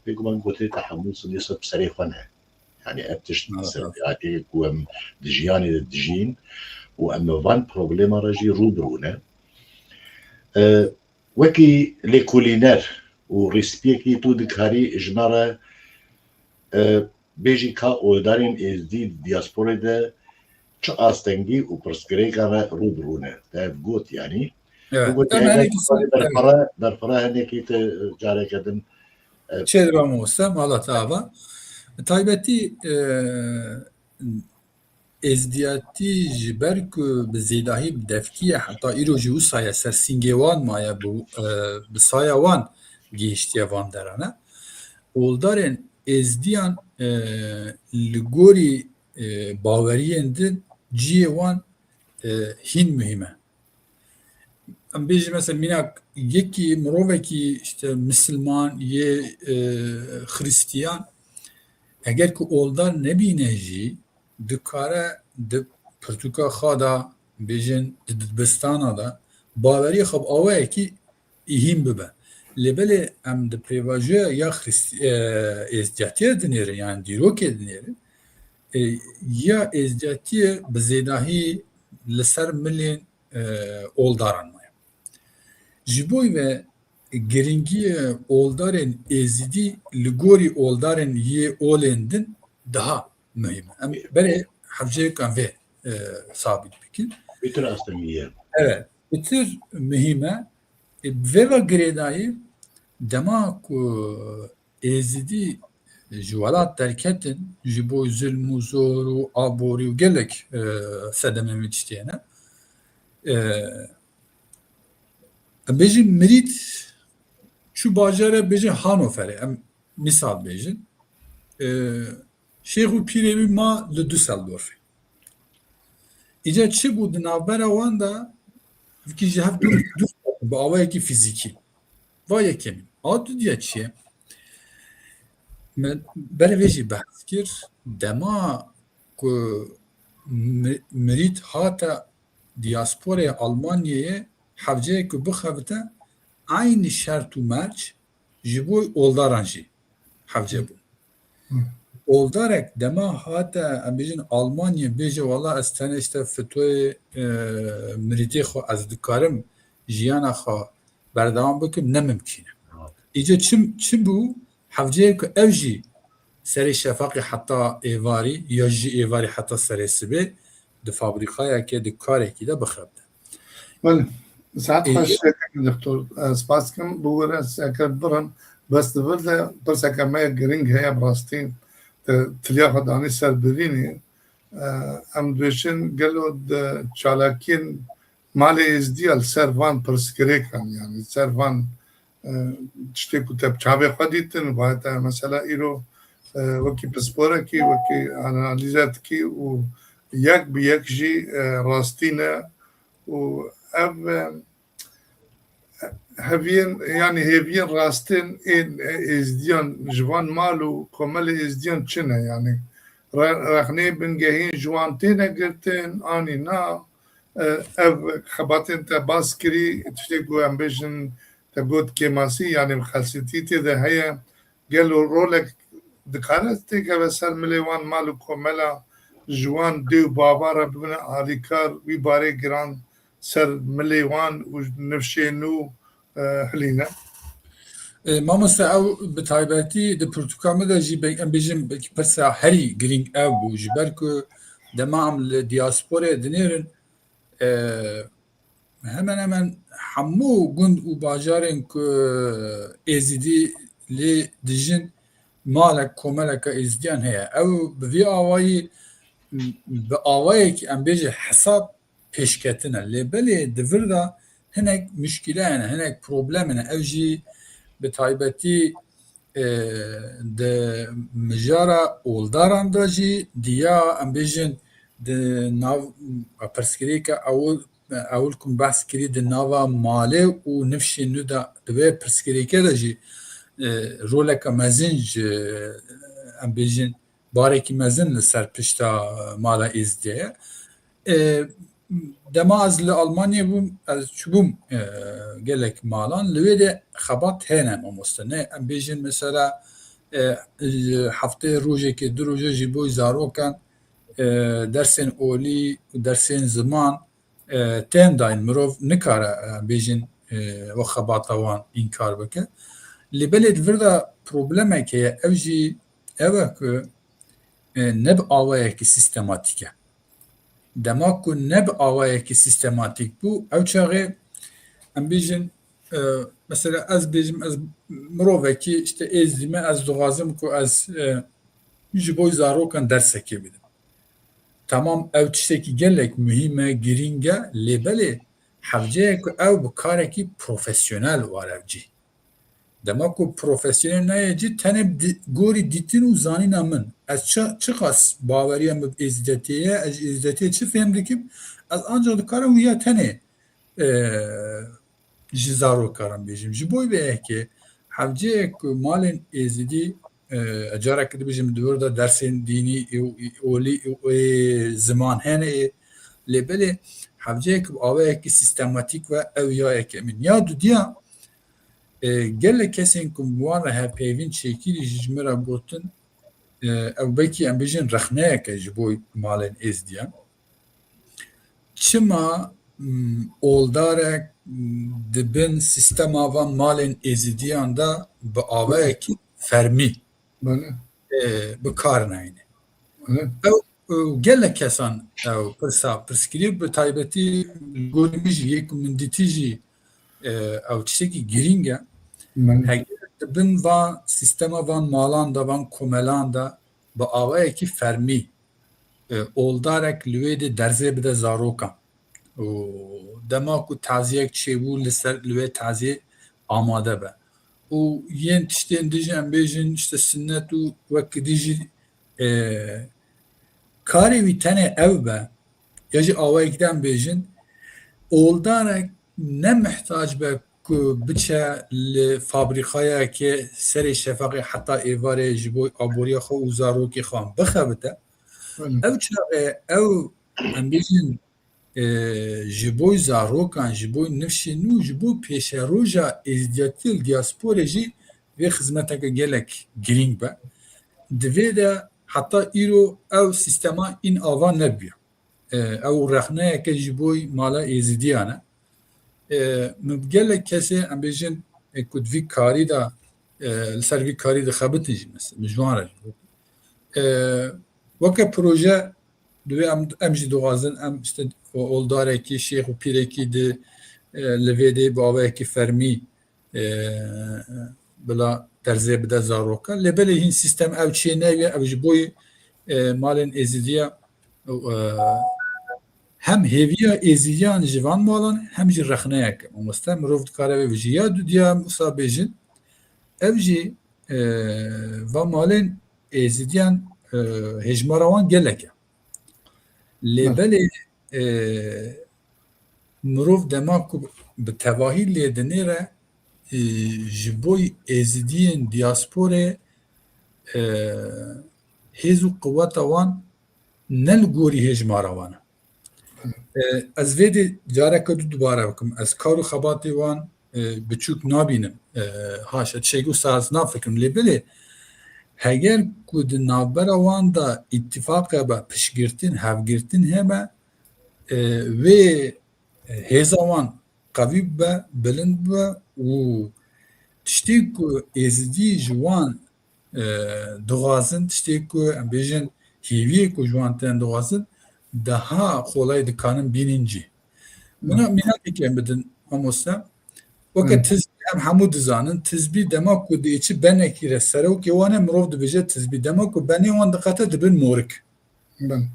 bêguman gotinê te hemû sinî ser bi serê xwe ne. Yanî ev tişt, evet, ser, evet, hayatê ku em di jiyanê de dijîn û em bi van problema re jî rû bi rû ne. E, wekî lêkolîner û rîspiyekî tu dikarî ji me re, e, bêjî ka oldarên êzdî di diasporê de çi astengî û pirsgirêkan re rû bi rû ne? Te ev got, yanî. Evet. Bû got, yanî, yanî, herkes, berxwe re, evet, berxwe re hinekî te careke din, e, çê dibe mamoste, mala te ava. Bi taybetî, e, êzdiyatî ji ber ku bi zêdahî bi devkî ye, heta îro jî wisa ye, ser sîngê wan maye, bi, e, bi saya wan gihiştiye van derane. Oldarên êzdiyan, e, li gorî, e, baweriyên din cihê wan, e, hîn muhîm e. Em bêjin mesela mînak yekî mirovekî işte misilman yê, e, xristiyan eger ku oldar nebîne jî dikare di pirtûka xwe de bêjin di dibistana de baweriyê xwe bi awayekî hîn bibe. Lê belê em di pêvajoya ya xrist-, e, êzdiyatiyê dinêrin, yani dîrokê dinêrin, e, ya êzdiyatiyê bi zêdahî li ser milên, e, oldaran maye. Ji bo ve giringiyê oldarên êzidî li gorî oldarên yê olên din daha muhîm e. Em berê hevceyek em vê, e, sabit bikin. Bitir astengî ye. Evet. Bitir muhîm e. E, vê ve girêdayî dema ku êzidî ji welat derketin, ji bo zilm û zor û aborî û gelek, e, sedemên wî tiştê hene. E, em bêjin mirît çû bajarê, bêjin Hanoverê, em misal bêjin. E, şêx û pîrê wî ma li Düsseldorfê. Îca çi bû di navbera wan de, hevkî ji hev dûr, dûr ketin bi awayekî fîzîkî. Va yekemîn. A dudiya çi ye? Me berê vê jî behs kir. Dema ku mi-, mirît hate diasporaya Almanyayê, hevceyê ku bixebite, eynî şert û merc ji bo oldaran jî hevce bû. Oldarek dema hate, em bêjin, Almanyayê, bêje, wala ez tenê işte fitoyê, e, mirîtê xwe ez dikarim jiyana xwe berdewam bikim, ne mimkîn e. Îca çi, çi bû? Hevceyê ku ev jî serê şefaqê heta êvarî ya ji êvarî heta serê sibê di fabrîkayekê, di karekî de bixebite. Belê. Saet xweş, doktor. Ez spas dikim. Bi wir ez eger birim, bes di vir de pirseke me yek giring heye bi rastî. Te tiliya xwe danî ser birînê. E, em dibêjin gelo di çalakiyên malê êzdiya li ser van pirsgirêkan, yani li ser van, e, tiştê ku te bi çavê xwe dîtin, va te mesela îro, e, wekî pisporekî, wekî analîzer dikî û yek bi yek jî, e, rastî ne û ev, e, heviyên, yanî hêviyên rastên ên êzdiyan ji van mal û komelê êzdiyan çi ne? Yanî re-, rexneyê bingehîn ji wan têne girtin anî na? E, ev xebatên te bas kirî, tiştê ku em bêjin, te got kêmasî, yanî xelsitî tê de heye. Gelo rolek dikare têkeve ser milê wan mal û komela, ji wan dê û bava re bibine alîkar, wî barê giran ser milê wan û nifşê nû, e, hilîne? E, mamoste, ew bi taybetî di pirtûka min de jî be-, em bêjin belkî pirsa herî girîng ew bû, ji ber ku dema em li diasporê dinêrin, e, hemen hemen hemû gund û bajarên ku Êzidî lê dijin malek komeleke Êzidiyan heye. Ew bi vî awayî, bi awayekî em bêje hesab pêşketine. Lê belê di vir de hinek muşkîle hene, hinek problem hene. Ew jî bi taybetî, e, di mijara oldaran de jî diya em bêjin di nav pirsgirêke ew ewil ku behs kirî di nava malê û nifşên nû de, di vê pirsgirêkê de jî, e, roleke mezin ji, em bêjin, barekî mezin li ser pişta mala Êzidê ye. E, dema ez li Almanyê bûm, ez çûbûm, e, gelek malan. Li wê de xebat hene mamoste. Ne, em bêjin mesela, e, hefteyê rojekê, du roje ji bo zarokan, e, dersên olî û dersên ziman, e, tên dayîn, mirov nikare, e, bêjin, e, we xebata wan înkar bike. Lê belê di vir de problemek heye, ew jî ew e ku, e, ne bi awayekî sîstematîk e. Dema ku ne bi awayekî sîstematîk bû, ew çaxê em bêjin, e, mesela ez bêjim, ez mirovekî işte êzdî me, ez dixwazim ku ez, e, ji bo zarokan dersekê bidim. Tamam, ew tiştekî gelek muhîm e, girîng e, lê belê hevce ye ku ew bi karekî profesyonel were cî. Dema ku profesyonel nayê cî, tenê di-, gorî dîtin û zanîna min. Ez çi, çiqas baweriya min bi êzidetiyê ye, ez ji êzidetiyê çi fêm dikim, ez ancak dikarim wiya tenê, e, ji zarokaran bêjim. Ji bo vê yekê hevceyek ku malên êzidî, e, careke dibêjim di wir de dersên dînî û, û olî û, ê, ziman hene ê, lê belê hevceyek bi awayekî sîstematîk ve ew ya yekemîn. Ya dudiya, e, gelek kesên ku bi wan re hevpeyvîn çêkirî jî ji min re gotin, e, ew belkî em bêjin rexneyek e ji bo malên êzdiyan. Çima, m, oldarek, m, di bin sîstema van malên êzidiyan de bi awayekî fermî, Belê. e, bi kar nayîne? Belê. Ew, e, gelek kesan ew pirsa pirs kiriye, bi taybetî li gorî min jî, yê ku min dîtî jî, e, ew tiştekî girîng e. Belê. Heger di bin van sîstema van malan de, van komelan de bi awayekî fermî, e, oldarek li wê dê derzê bide zarokan. Û dema ku taziyek çêbû, li ser, li wê taziyê amade be. Û yên tiştên dijî em bêjin, işte, sinnet û wek dijî, e, karê wî tenê ew be, ya jî awayek din bêjin, oldarek ne mihtac be ku biçe li fabrîkayeke serê şefaqê heta êvarê ji bo aboriya xwe û zarokê xwe bixebite. Hı. Ew çaxê ew, em bêjin, e, ji bo zarokan, ji bo nifşên nû, ji bo pêşeroja êzdiyatiyê li diasporê jî vê xizmeteke gelek girîng be. Di vê de heta îro ew sîstema în ava nebûye. E, ew rexneyeke ji bo mala êzidiyan e. E, min gelek kesê, em bêjin, e, ku di vî karî de, e, li ser vî karî dixebitin jî, mesela, min ji wan re jî gotin. E, weke proje, divê em, em jî dixwazin, em, işte, o-, oldarekî, şêx û pîrekî di, e, li vê dê bi awayekî fermî, e, bila derzê bide zarokan. Lê belê hîn sîstem ew çê newî, ew ji bo, e, malên êzidiya, e, hem hêviya êzidiyan ji van malan, hem jî rexneyek. Mamoste, mirov dikare vê bijî. Ya dudiya, em wisa bêjin, ew jî, e, van malên êzidiyan, e, hêjmara wan gelek e. Lê Hı. belê, e, mirov dema ku bi tevahî lê dinêre, e, ji bo êzidiyên diasporê, e, hêz û quweta wan ne li gorî hêjmara wan e. E, ez vê dê careke du dubare bikim. Ez kar û xebatê wan, e, biçûk nabînim. E, haşa, tiştekî wisa ez nafikirim. Lê belê heger ku di navbera wan de îtîfaq hebe, piştgirtin, hevgirtin hebe, e, wê hêza wan qewî bibe, bilind bibe û tiştê ku êzidî ji wan, e, dixwazin, tiştê ku em bêjin hêviyê ku ji wan tên dixwazin, daha kolay dikanin bînin cî. Mina mînakekê em bidin, mamoste. Weke Hı. Tizbî em hemû dizanin, Tizbî dema ku diêçi benekî re serokê wan e, mirov dibêje Tizbî. Dema ku benê wan diqete dibin morik. Bin.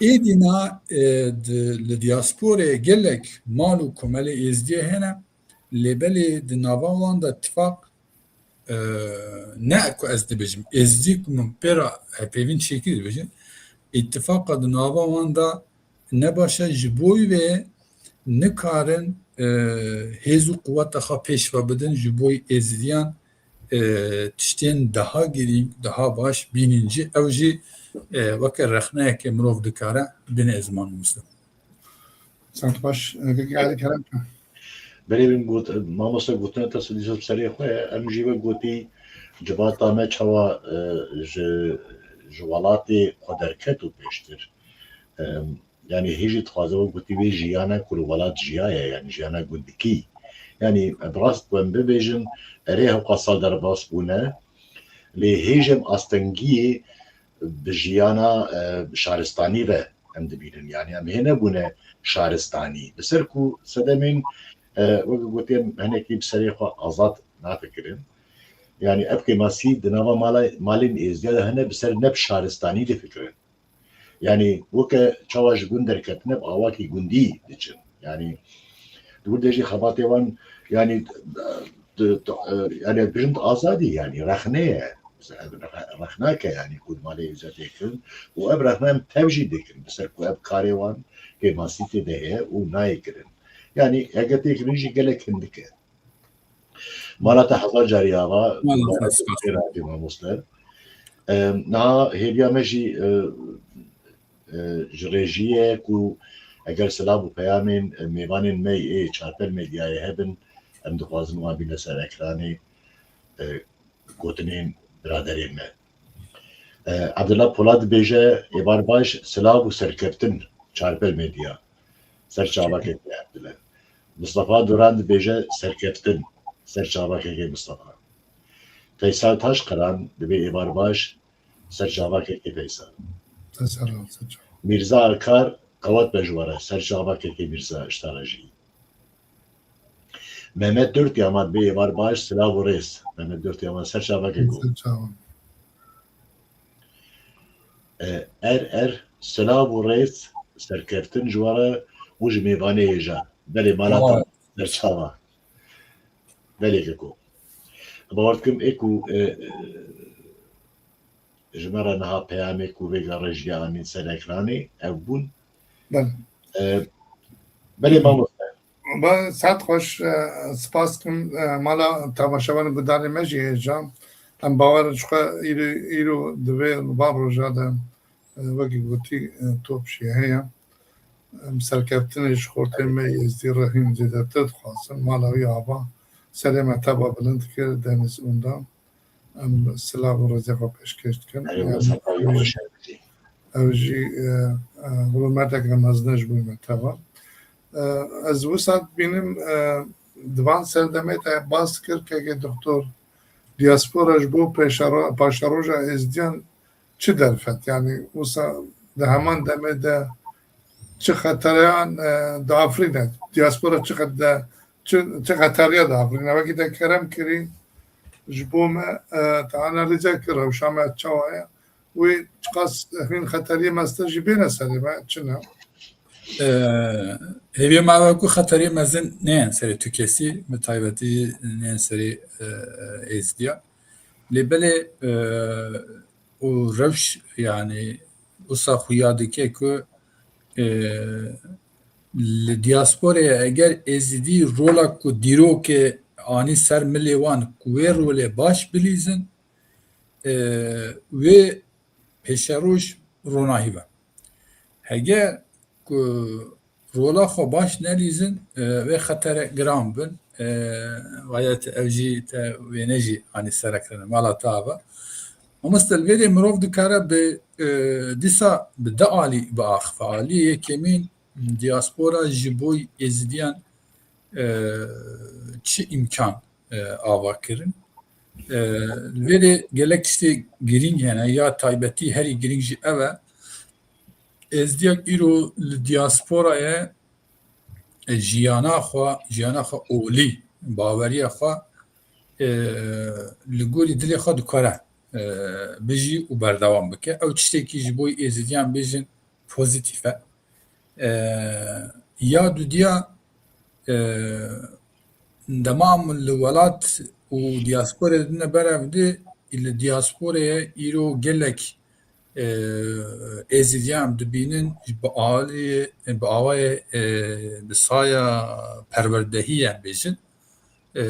Êdî na, e, di, li diasporê gelek mal û komelê Êzdiyê hene, lê belê di nava wan de tifaq, e, ne ku ez dibêjim, Êzdî ku min pê re hevpeyvîn çêkirî dibêjim, îtifaqa di nava wan de ne baş e, ji bo wê nikarin, e, hêz û quweta xwe pêş ve bidin, ji bo Êzidiyan, e, tiştên daha girîng, daha baş bînin jî. Ew jî, e, weke rexneyeke mirov dikare bine ziman Muslim. Çend xweş, e, gelek kerem. Belê min got, mamoste, gotina te sedî sed serê xwe ye. Em jî wek gotî civata me çawa, e, ji, ji welatê xwe derket û pêştir, e, yanî hê jî dixwaze wek gotî vê jiyana ku li welat jiyaye, yanî jiyana gundikî. Yanî bi rast ku em bibêjin, erê hewqas sal derbas bûne, lê hê jî em astengiyê bi jiyana, e, şaristanî ve em dibînin. Yanî em hê nebûne şaristanî. Li ser ku sedemên, e, wek gotî em hinekî bi serê xwe azad nafikirin. Yanî ev kêmasî di nava mala, malên êzdiya de hene bi ser ne bi şaristanî difikirin. Yanî weke çawa ji gund derketine bi awakî gundî diçin. Yanî di wir de jî xebatê wan, yanî, di, di, yanî ez bêjim di azadî, yanî rexne ye. Mesela ev rexe-, rexnake, yanî ku di malê êzdiya tê kirin û ev rexne em tev jî dikin. Bi ser ku ev karê wan kêmasî tê de heye û nayê kirin. Yanî heke tê kirin jî gelek hindik e. Mala te hezar carî ava, Mala te mubarek spas. Xêr hatî mamoste. Em, niha hêviya me jî, e, e, ji rêjiyê ye ku eger silav û peyamên, e, mêvanên me yê Çarpel Medyayê hebin, em dixwazin wan bîne ser ekranê, e, gotinên biraderên me. E, Abdullah Polat dibêje, êvar baş, silav û serkeftin, Çarpel Medya. Ser çavakê te Abdullah. Mustafa Duran dibêje, serkeftin. Ser çavakekê Mustafa. Feysal Taşkıran dibê, êvar baş, ser çavakekê Feysal. Te ser ol, ser çav. Mîrza Akar, qewet be ji we re, ser çavakekê Mîrza, ji te re jî. Mehmet Dört Yaman bê, êvar baş, silav û rêz. Mehmet Dört Yaman ser çavakê ku. Ser çavan. E, er er, silav û rêz, serkeftin ji we re û ji mêvanê hêja. Belê mala te ser çava. Belê keko. Bawer dikim ê ku, e, e, ji me re niha peyamê ku vêga rêjiyê anîn ser ekranê, ev bûn. Belê. E, belê mamoste. Ba, saet xweş, e, spas dikim, e, mala temaşevanên guhdarên me jî hêja. Em bawer in ji xwe îro, îro di vê van roja de, e, wekî gotî, e, top jî heye. Em serkeftinê ji xortê me Êzdî re hîn zêdetir dixwazin. Mala wî ava serê me teva bilind kir, Deniz Unda. Em silav û rêzê xwe pêşkêş dikin. Erê, yanî, weseta wî ew xweş jî, e, e, hurmeteke mezin e ji bo me teva. E, ez wisa dibînim, e, di van serdemê te bas kir, kekê doktor, diaspora ji bo pêşero-, paşeroja Êzdiyan çi derfet? Yanî wisa di heman demê de çi xetereyan, e, diafirîne? Diaspora çi xet-, de, çi, çi xeteriya diafirîne? Wekî te kerem kirî ji bo me, e, te analîze kir, rewşa me çawa ye? Wê çiqas hîn xeteriyê meztir jî bêne serê me, çi ne? E, hêviyê me ew e ku xeteriyê mezin neyên serê tu kesî, bi taybetî neyên serê, e, Êzdiya. Lê belê, e, û rewş, yanî, wisa xuya dike ku, e, li diasporê eger Êzidî rola ku dîrokê anî ser milê wan ku wê rolê baş bilîzin, e, wê pêşeroj ronahî be. Hege ku rola xwe baş nelîzin, e, wê xetere giran bin. E, wayet ev jî te wêne jî anî serekirine mala te ava. Mamoste, li vêrê mirov dikare bi, e, dîsa bi di alî biaxife. Aliyê yekemîn, diaspora ji bo êzidiyan, e, çi îmkan, e, ava kirin? E, li vêrê gelek tiştê girîng hene, ya taybetî herî girîng jî ev e. Êzdiyak îro li diasporayê, e, jiyana xwe, jiyana xwe olî, baweriya xwe, e, li gorî dilê xwe dikare, e, bijî û berdewam bike. Ew tiştekî ji bo êzidiyan bêjin pozîtîf e. E, ya dudiya, e, dema em li welat û diasporê dine berev di, li diasporê îro gelek, e, êzidiyan em dibînin, bi alî, bi awayê, e, bi saya perwerdehî em bêjin, e,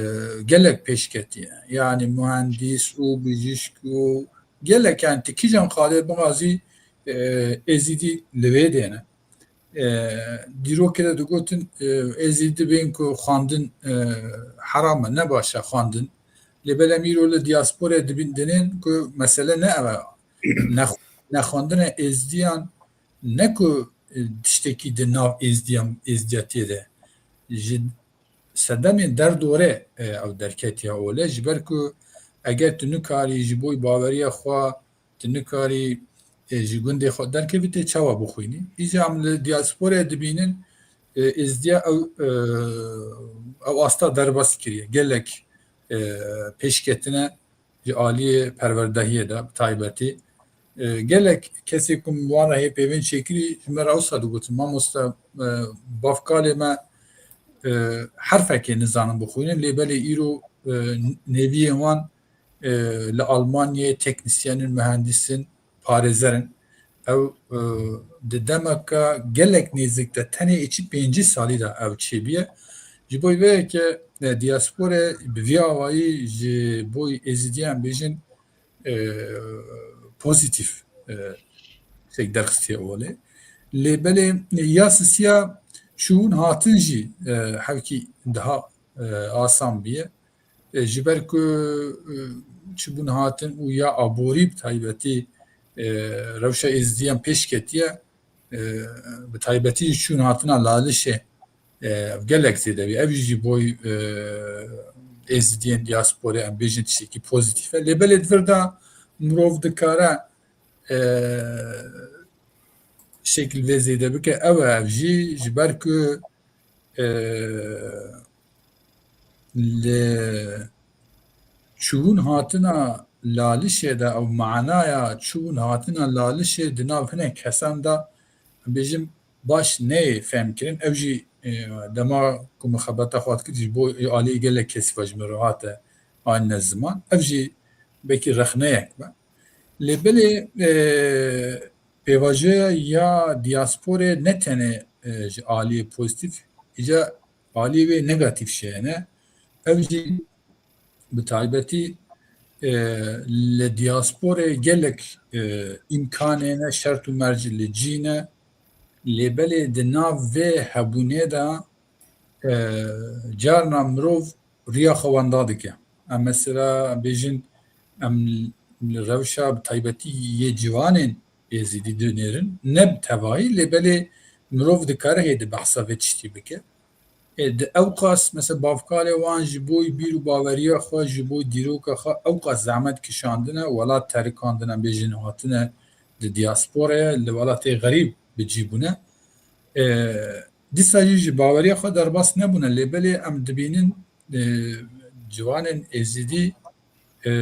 gelek pêşketiye. Yanî muhendîs û bijîşk û gelek, yani ti kîjan xalê bixwazî, e, êzidî li vê dêne. E, dîrokê de digotin, e, êzidî bên ku xwendin, e, heram e, ne baş e xwendin. Lê belê em îro li diasporê dibîn dinên ku mesele ne ev e. Ne, nexwendina êzidiyan ne ku, e, tiştekî di nav êzidiyan, êzidiyatiyê de. Ji sedemên derdorê, e, ew derketiya ole, ji ber ku eger tu nikarî ji bo baweriya xwe, tu nikarî, e, ji gundê xwe derkevî, tê çawa bixwînî? Îca em li diasporê dibînin, e, êzdiya ew, e, ew asta derbas kiriye. Gelek, e, pêşketine ji aliyê perwerdehiyê de bi taybetî. E, gelek kesê ku min wan re hê peyvên çêkirî ji me re wisa digotin, mamoste, e, bavkalê me, e, herfekê nizanin bixwînin, lê belê îro, e, nêviyên wan, e, li Almanyayê teknisyen in, muhendîs in, parêzer in. Ew, e, di demeke gelek nêzik de, tenê êçî pêncî salî de ew çêbûye. Ji bo vê yekê, e, diasporê bi vî awayî ji bo êzidiyan bêjin, e, pozîtîf, e, tiştek derxistiye olê. Lê belê ya sisiya çûn hatin jî, e, hevkî daha, e, asan bûye. E, ji ber ku, e, çûbûn hatin û ya aborî bi taybetî, e, rewşa êzidiyan pêş ketiye, e, bi taybetî jî çûn hatina Lalişê, e, ev gelek zêde bî. Ev jî ji bo, e, êzidiyên diasporê em bêjin tiştekî pozîtîf e. Lê belê di vir de mirov dikare, e, şekil vê zêde bike. Ew e, ev jî ji ber ku, e, li çûbûn hatina Lalişê de ew manaya çûbûn hatina Lalişê di nav hinek kesan de, bêjim, baş neyê fehmkirin. Ew jî, e, dema ku min xebata xwe dikir, ji bo aliyê gelek kesî ve ji min re hate anîne ziman. Ev jî belkî rexneyek be. Lê belê, e, pêvajoya ya diasporê ne tenê, e, ji aliyê pozîtîf, îca aliyê wê negatîf jî hene. Ev jî bi taybetî, e, li diasporê gelek, e, îmkanê ne, şert û merc li cî ne. Lê belê di nav vê hebûnê de, e, carna mirov riya xwe wenda dike. Em mesela bêjin, em li rewşa bi taybetî yê ciwanên êzidî dinêrin, ne bi tevahî, lê belê mirov dikare hê di behsa vê tiştî bike. Ê, di ewqas, mesela, bavkalê wan ji bo bîr û baweriya xwe, ji bo dîroka xwe ewqas zehmet kişandine, welat terikandine, bêjin hatine di diasporaya, li welatê xerîb bi cî bûne. Ê, dîsa jî ji baweriya xwe derbas nebûne, lê belê em dibînin, e, ciwanên êzidî, e,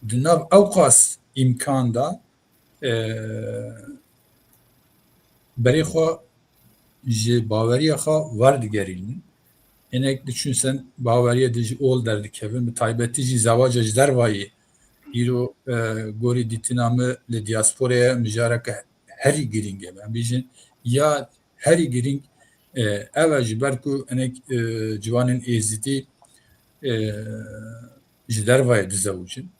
di nav ewqas îmkan de, e, berê xwe ji baweriya xwe werdigerînin. Hinek diçûn ser baweriya din jî ol derdikevin, bi taybetî jî zewaca ji dervayî îro, e, gorî dîtina min li diasporaya mijareke herî girîng e. Em bêjin ya herî girîng, e, ev e, ji ber ku hinek, e, ciwanên êzidî e, ji dervayê dizewicin.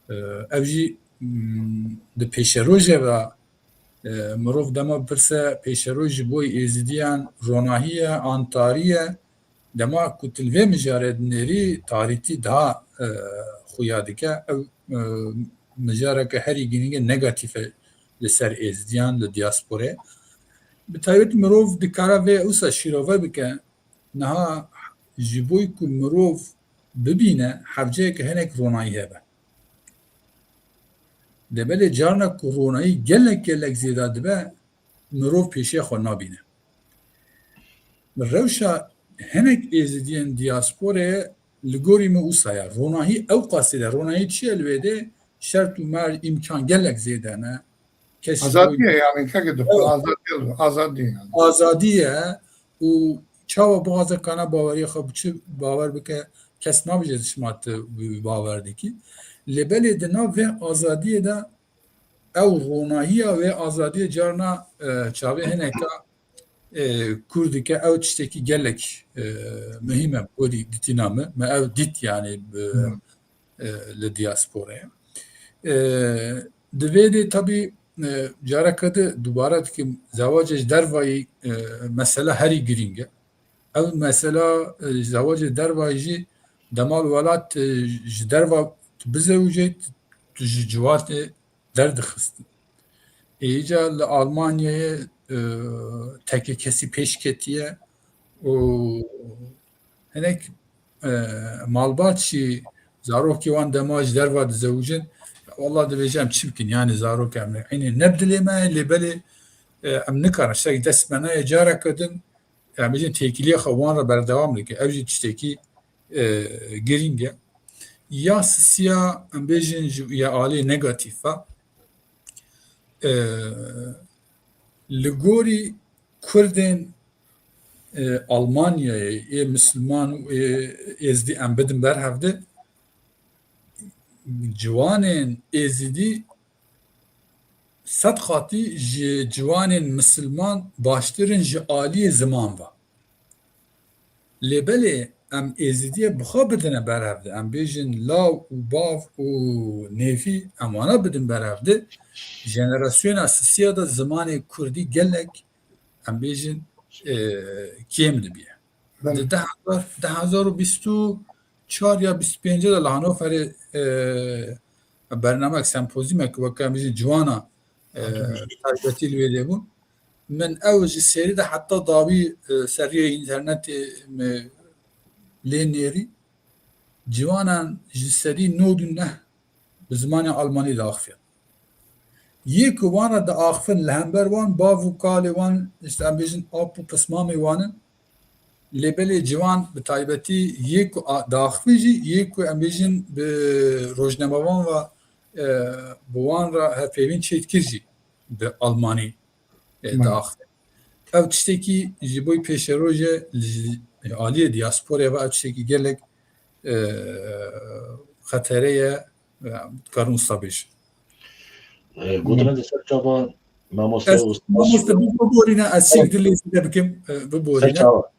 E, ev jî, mm, di pêşerojê ve, e, mirov dema bipirse pêşeroj ji bo êzidiyan ronahî ye an tarî ye, dema ku tu li vê mijarê dinêrî tarîtî daha, e, xuya dike. Ew, e, mijareke herî girîng e, negatîf e li ser êzidiyan li diasporê. Bi taybet mirov dikare vê wisa şîrove bike. Niha ji bo ku mirov bibîne, hevceyeke hinek ronahî hebe. Lê belê carna ku ronahî gelek gelek zêde dibe, mirov pêşiya xwe nabîne. Rewşa hinek êzidiyên diasporê li gorî min wisa ye. Ronahî ew qasî de, ronahî çi ye li wê de? Şert û merc, îmkan gelek zêde ne. Kes ji bo Azadiye yani, keke dixwe Evet. azadiye, azadiye yani. Azadiye û çawa bixwaze kana baweriya xwe bi çi bawer bike, kes nabêje şima tu bawer dikî. Lê belê di nav vê azadiyê de ew ronahiya wê azadiyê carna, e, çavê hineka, e, kûr dike. Ew tiştekî gelek, e, muhîm e, gorî dîtina min. Me ew dît yani, e, Hmm. e, li diasporayê. E, di vê de tabî, e, careke di dubare dikim, zewacê ji dervayî, e, mesela herî girîng e. Ev mesela, e, zewacê dervayî jî dema li welat, e, ji derva tu bizewicê, tu ji ciwatê derdixistin. Ê, îca li Almanyayê, e, teke kesî pêş ketiye û hinek, e, malbat jî zarokê wan dema ji derva dizewicin, walla dibêje em çi bikin, yani zarok em ne, eynê ne bi dilê me ye, lê belê, e, em nikarin, ştek dest me nayê, careke din, em bêjin têkiliyê xwe wan re berdewam dike. Ev jî tiştekî, e, girîng e. Ya sisiya, em bêjin ji ya alî negatîf e. E, li gorî Kurdên, e, Almanyayê, ê Misilman û ê Êzdî em bidin ber hevdi, ciwanên Êzidî sed qatî ji ciwanên Misilman baştir in ji aliyê ziman ve. Lê belê em Êzidiyê bi xwe bidine ber hevdi. Em bêjin law û bav û nêvî em wana bidin ber hevdi. Jenerasyona sisiya de zimanê kurdî gelek, em bêjin, e, kêm dibiye. Belê. Di du hezar, du hezar û bîst û çar ya bîst û pênc de li Hanoverê, e, bernamek, sempozyumek, weke em bêjin ciwana, e, Tabii. taybetî li wê de bûn. Min ew ji serî de heta dawî, e, seriyê înternetê me lê nêrî. Ciwanan ji serî nod û neh bi zimanê almanî diaxifiyan. Yê ku wan re diaxifin, li hember wan bav û kalê wan, işte em bêjin ap û pismamê wan in. Lê belê ciwan bi taybetî yê ku a-, diaxifin jî, yê ku em bêjin bi rojnamevan ve, e, bi wan re hevpeyvîn çêdikir jî bi almanî, e, Belê. diaxifin. Ev tiştekî ji bo pêşerojê li aliyê diasporê ve ev tiştekî gelek, e, xetere ye, e, dikarin wisa bêjin. E, gotina de ser çava mamoste Ez, û mamoste, bi, biborîne, ez çek dilê zêde bikim, e, Ser biborîne. çava.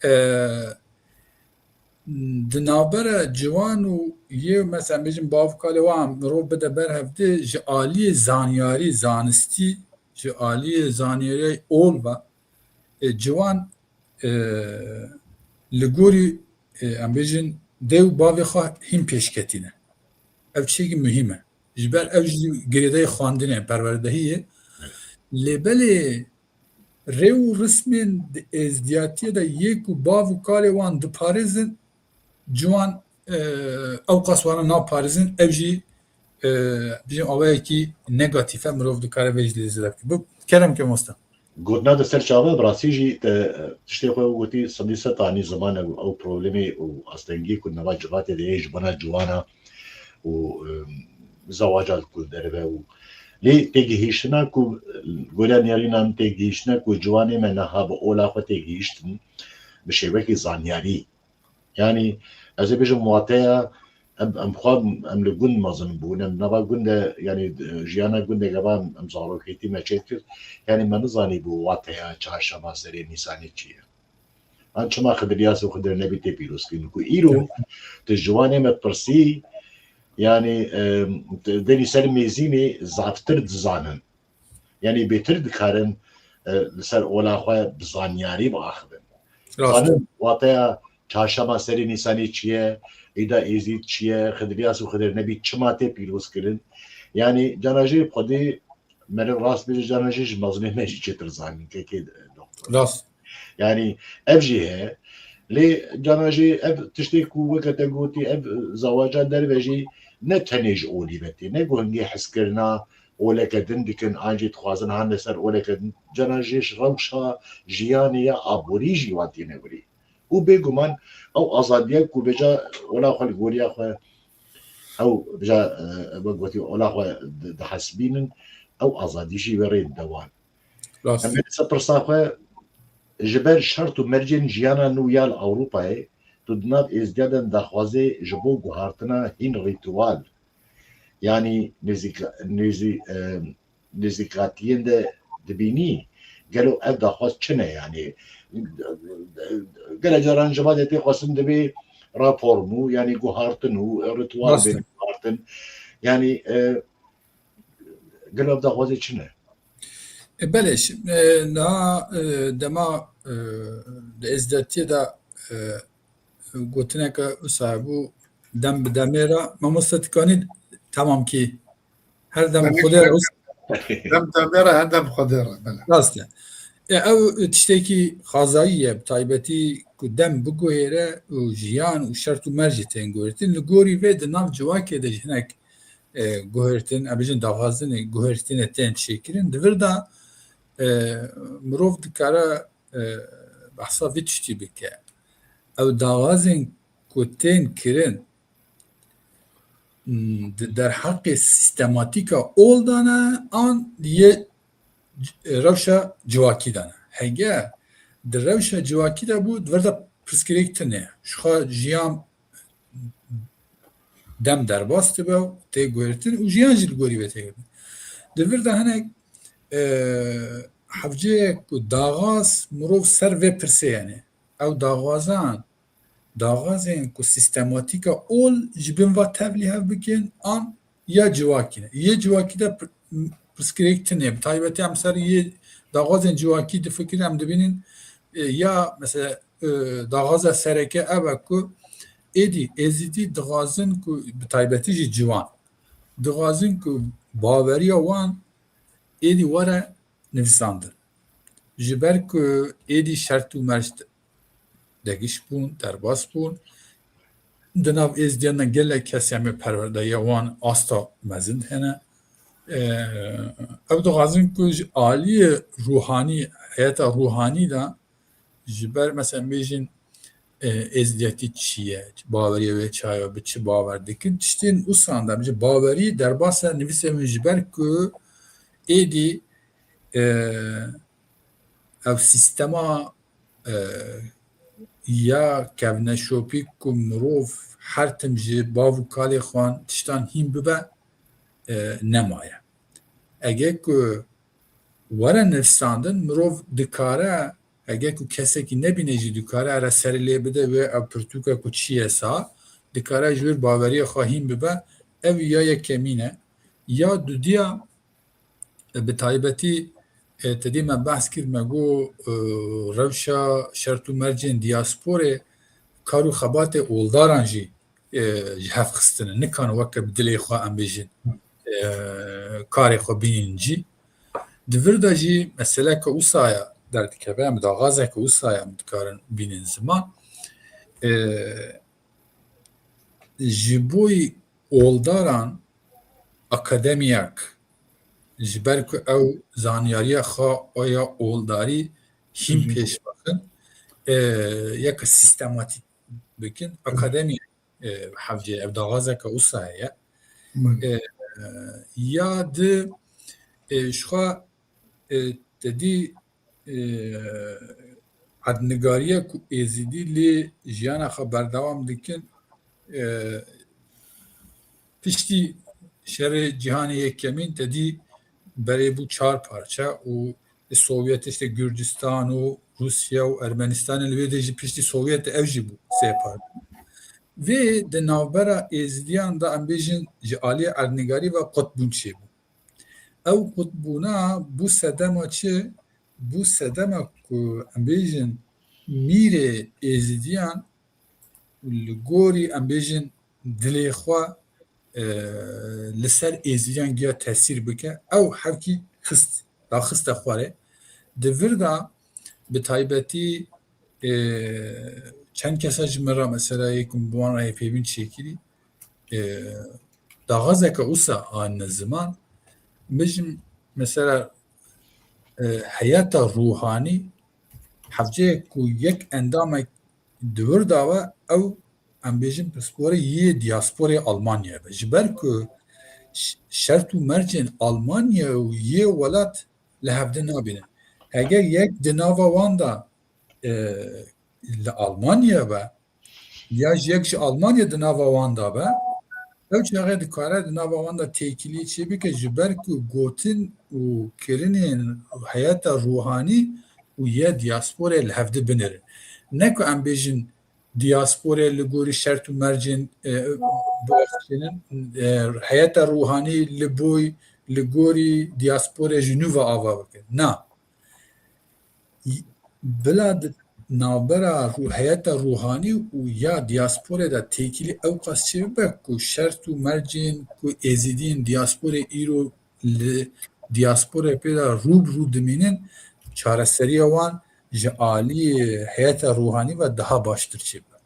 E, di navbera ciwan û yê, mesela, bêjin bav kalê wan mirov bide ber hevdi, ji aliyê zanyarî, zanistî, ji aliyê zanyarî ol ve, e, ciwan, e, li gorî, e, em bêjin dê û bavê xwe hîn pêşketî ne. Ev tiştekî muhîm e. Ji ber ew jî girêdayî xwendinê, perwerdehiyê. Lê belê rê û rismên di êzdiyatiyê de yê ku bav û kalê wan diparêzin, ciwan, e, ew qas wana naparêzin, ev jî, e, bijîm awayekî negatîf e, mirov dikare vê jî lê zêde bike. Bi kerem ke mamoste. Gotina de ser çava, bi rastî jî te, e, tiştê xwe gotî, sedî sed anî ziman ew, ew problemê û astengiyê ku nava civatê de yê ji bona ciwana û, e, zewaca ku derive û lê têgihiştina ku, e, goriya nêrînan têgihiştina ku ciwanê me niha bi ola xwe têgihiştin bi şêwekî zanyarî. Yanî ez ê bêjim wateya em, em xwe em li gund mezin bûn, em nava gund de, yanî, e, jiyana gundê gava em, em zarokêtî me çêdikir. Yanî me nizanîbû wateya çarşema serê Nîsanê çi ye. An çima Xidir Yas û Xidir Nebî tê pîrozkirin? Ku îro tu ji wan ê me dipirsî, yanî, e, denî ser mêzînê zaftir dizanin. Yanî bêtir dikarin, e, li ser ola xwe bi zanyarî biaxivin. Rast. Zanin wateya çarşema serê Nîsanê çi ye, Îda Êzîd çi ye, Xidir Yas û Xidir Nebî çima tê pîrozkirin? Yanî cana jê xwedî meriv rast bêje, cana jê ji mezinê me jî çêtir zanîn, kekê doktor. Rast. Yanî ev jî heye. Lê cana jî ev tiştê ku weke te gotî, ev zawaca derve jî ne tenê ji olî ve tê, ne ku hingê hezkirina oleke din dikin, an jî dixwazin hane ser oleke din. Cana jî ji rewşa jiyanê ya aborî jî wan tîne wirî. Û bêguman ew azadiya ku vêca ola xwe li goriya xwe, ew vêca, e, wek gotî, ola xwe di-, dihesibînin, ew azadî jî wê rê dide wan. Rast. Em ê ser pirsa xwe, ji ber şert û mercên jiyana nû ya li Ewropayê, tu di nav êzdiya de daxwazê ji bo guhartina hîn rîtual, yanî nêzîka-, nêzî-, e, nêzîkatiyên de dibînî. Gelo ev daxwaz çi ne yanî? Gelek caran ji van de tê xwestin dibê reform û yanî guhartin û rîtual, rast e, bên guhartin. Yanî, e, gelo ev daxwazê çi ne? E, belê, şi-, e, niha, e, dema, e, di êzdetiyê de, e, gotineke wisa hebû, dem bi demê re, mamoste Tikanî, tamam kî, her dem Demê Xwedê re, wisa. Dem demê re, her dem Xwedê re, belê. Rast e. E, ew tiştekî xwezayî ye, bi taybetî ku dem biguhêre û jiyan û şert û mercê tên guhertin. Li gorî vê di nav civakê de ji hinek, e, guhertin, em bêjin daxwazinê guhertinê tên çêkirin. Di vir de, e, mirov dikare, e, behsa vî tiştî bike. Ew daxwazên ku tên kirin, hmm, di derheqê sîstematîka ol de ne an yê c-, rewşa civakî de ne? Hege di rewşa civakî de bû, di vir de pirsgirêk tune ye. Ji xwe jiyan dem derbas dibe û tê guhertin û jiyan jî li gorî vê tê guhertin. Di vir de hinek, e, hevceyek ku daxwaz mirov ser vê pirsê, yanî ew daxwazan, daxwazên ku sîstematîka ol ji bin va tevlî hev bikin an ya civakî ne. Yê civakî de pir-, pirsgirêk tune. Bi taybetî em ser yê daxwazên civakî difikirin, em dibînin, e, ya mesela, e, daxwaza sereke ev e ku êdî Êzidî dixwazin ku bi taybetî jî ciwan dixwazin ku baweriya wan êdî were nivîsandin. Ji ber ku êdî şert û merc degiş bûn, derbas bûn. Di nav êzdiyan de gelek kes em ê perwerdeya wan asta mezin hene. Ee, ew dixwazin ku ji aliyê ruhanî, heyeta ruhanî de ji ber, mesela, em bêjin, e, êzdiyetî çi ye, baweriya wê çawa, bi çi bawer dikin, tiştên wisa de, em bêjin, bawerî derbas e nivîsê min ji ber ku êdî, e, ev sîstema, e, ya kevneşopî ku mirov her tim ji bav û kalê xwe tiştan hîn bibe, e, nemaye. Eger ku were nivîsandin, mirov dikare, eger ku kesekî nebîne jî, dikare here serê lê bide wê ev pirtûke ku çi ye sa, dikare ji wir baweriya xwe hîn bibe. Ev ya yekemîn e. Ya dudiya, e, bi taybetî, e, te dî me behs kir, me got, e, rewşa şert û mercên diyasporê kar û xebatê oldaran jî, e, ji hev xistine. Nikan weke bi dilê xwe, em bêjin, e, karê xwe bînin cî. Di vir de jî meseleke wisa ya derdikeve, em daxwazeke wisa ya em dikarin bînin ziman. E, ji boy oldaran akademiyak, ji ber ku ew zanyariya xwe ya oldarî hîn pêş bixin, e, yeke sîstematîk bikin, akademiya, e, hevcê ev daxwazeke wisa heye. E, ya di, e, ji xwe, e, te dî, e, erdnigariya ku Êzidî lê jiyana xwe berdewam dikin, e, piştî şerê cîhanê yekemîn te dî berê bû çar parçe û li Sovyet işte Gürcistan û Rûsya û Ermenistanê, li wê de jî piştî Sovyet ew jî bû sê parçe. Vê di navbera Êzidiyan de em bêjin ji aliyê erdnigarî ve qutbûn çêbû. Ew qutbûna bû sedema çi? Bû sedema ku em bêjin mîrê Êzidiyan li gorî em bêjin dilê xwe, e, li ser Êzidiyan giya tesîr bike, ew hevkî xist, daxiste xwarê. Di vir de bi taybetî, e, çend kesa ji min re mesela yê ku min bi wan re hevpeyvîn çêkirî, e, daxwazeke wisa anîne ziman. Min jî mesela, e, heyeta ruhanî hevceyek ku yek endamek di wir de be, ew em bêjin pisporê yê diasporê Almanya be. Ji ber ku ş-, şert û mercên Almanya û yê welat li hevdi nabînin. Heger yek di nava wan de, e, li Almanya be, ya ji yek ji Almanya di nava wan de be, ew çaxê dikare di nava wan de têkilî çê bike, ji ber ku gotin û kirinên heyeta ruhanî û yê diasporê li hevdi binirin. Ne ku em bêjin diasporê li gorî şert û mercên, e, biaxivînin, e, heyeta ruhanî li boy, li gorî diasporê ji nû ve ava bikin. Na. Bila di navbera rû-, heyeta ruhanî û ya diasporê de têkilî ewqas çêbibe ku şert û mercên ku êzidiyên diasporê îro li diasporê pê de rû bi rû dimînin, çareseriya wan ji alî heyeta ruhanî ve daha baştir çêbibe.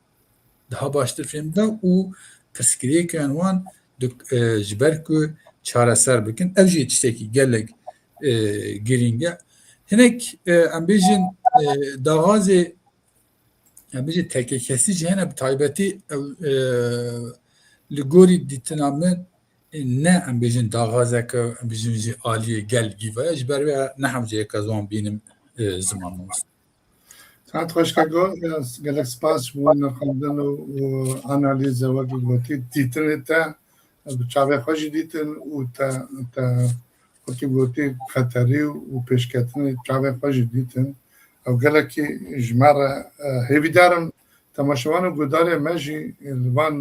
Daha baştir fêm bide û pirsgirêkên wan di, e, ji ber ku çareser bikin. Ev jî tiştekî gelek, e, girîng e. Hinek, e, em bêjin, e, daxwazê, em bêjin tekekesî jî hene, bi taybetî ew, e, li gorî dîtina min, e, ne em bêjin daxwazeke, em bêjin ji aliyê gel gî ve ye. Ji ber wê ne hemceyeke ziwan bînim, e, ziman mamoste. Saet xweş keko, gelek spas ji bo nirxandin û, û analîze wekî gotî, dîtinê te bi çavê xwe jî dîtin û te, te wekî gotî xeterî û pêşketinê çavê xwe jî dîtin. Ew gelekî ji me re, e, hêvîdar im temaşevan û guhdarê me jî li van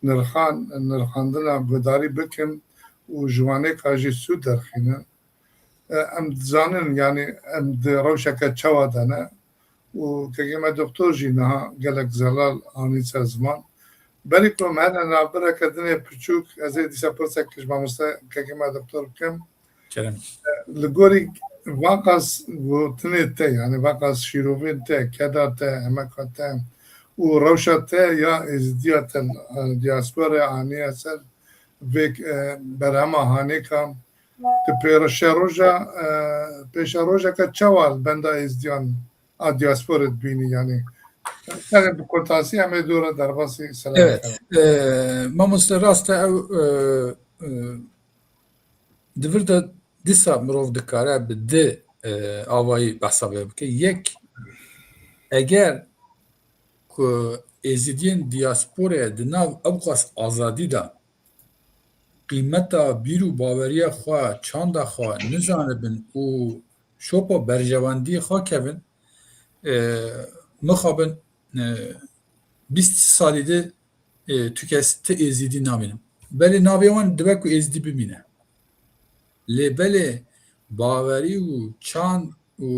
nirxan, nirxandina guhdarî bikin û ji wanêka jî sûd derxînin. E, em dizanin, yanî em di rewşeke çawa de ne û kekê me doktor jî niha gelek zelal anî ser ziman. Berî ku em hene navbireke dinê piçûk, ez ê dîsa pirsek ji mamoste kekê me doktor bikim. Kerem. E, li gorî vaqas gotinê te, yanî vaqas şîrovên te, keda te, emeka te û rewşa te ya êzidiya te, e, diaspora aniye ser vê, e, berhema hanêka, tu pêşeroja, e, pêşerojeke çawa li benda êzdiyan a diasporê dibînî, yanî? Yanî bi kurtasî em ê dora derbasî selam Evet, bikin. E, mamoste rast e ew, e, e, di vir de dîsa mirov dikare bi di, e, avayî behsa vê bike. Yek, eger ku êzidiyên diasporê di nav ewqas azadî de qîmeta bîr û baweriya xwe, çanda xwe nizanibin û şopa berjewendiyê xwe kevin, e, mixabin, e, bîst salî de, e, tu kes ti êzidî namînin. Belê navê wan dibe ku êzidî bimîne. Lê belê bawerî û çand û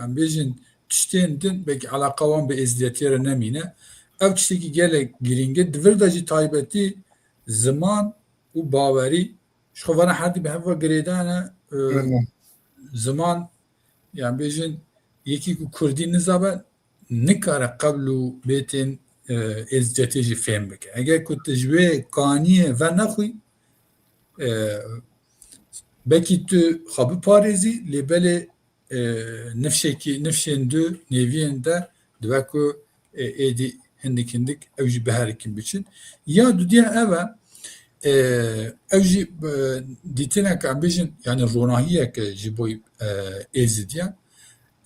em bêjin tiştên din belkî eleqa wan bi êzdiyetiyê re nemîne. Ev tiştekî gelek girîng e. Di vir de jî taybetî ziman û bawerî ji xwe ve re herdî bi hev ve girêdane. E, Evet. Ziman, yan bêjin, yekî ku kurdî nizabe, nikare qewl û bêtên, e, êzdiyetê jî fêm bike. Eger ku tu ji wê kaniyê venexwî, e, belkî tu xwe biparêzî, lê belê, e, nifşekî, nifşên du nêviyên de dibe ku, e, êdî hindik hindik ew jî biherikin biçin. Ya dudiya ev e, e, ew jî, e, dîtineke em bêjin, yanî ronahiyeke ji bo, e, êzidiyan,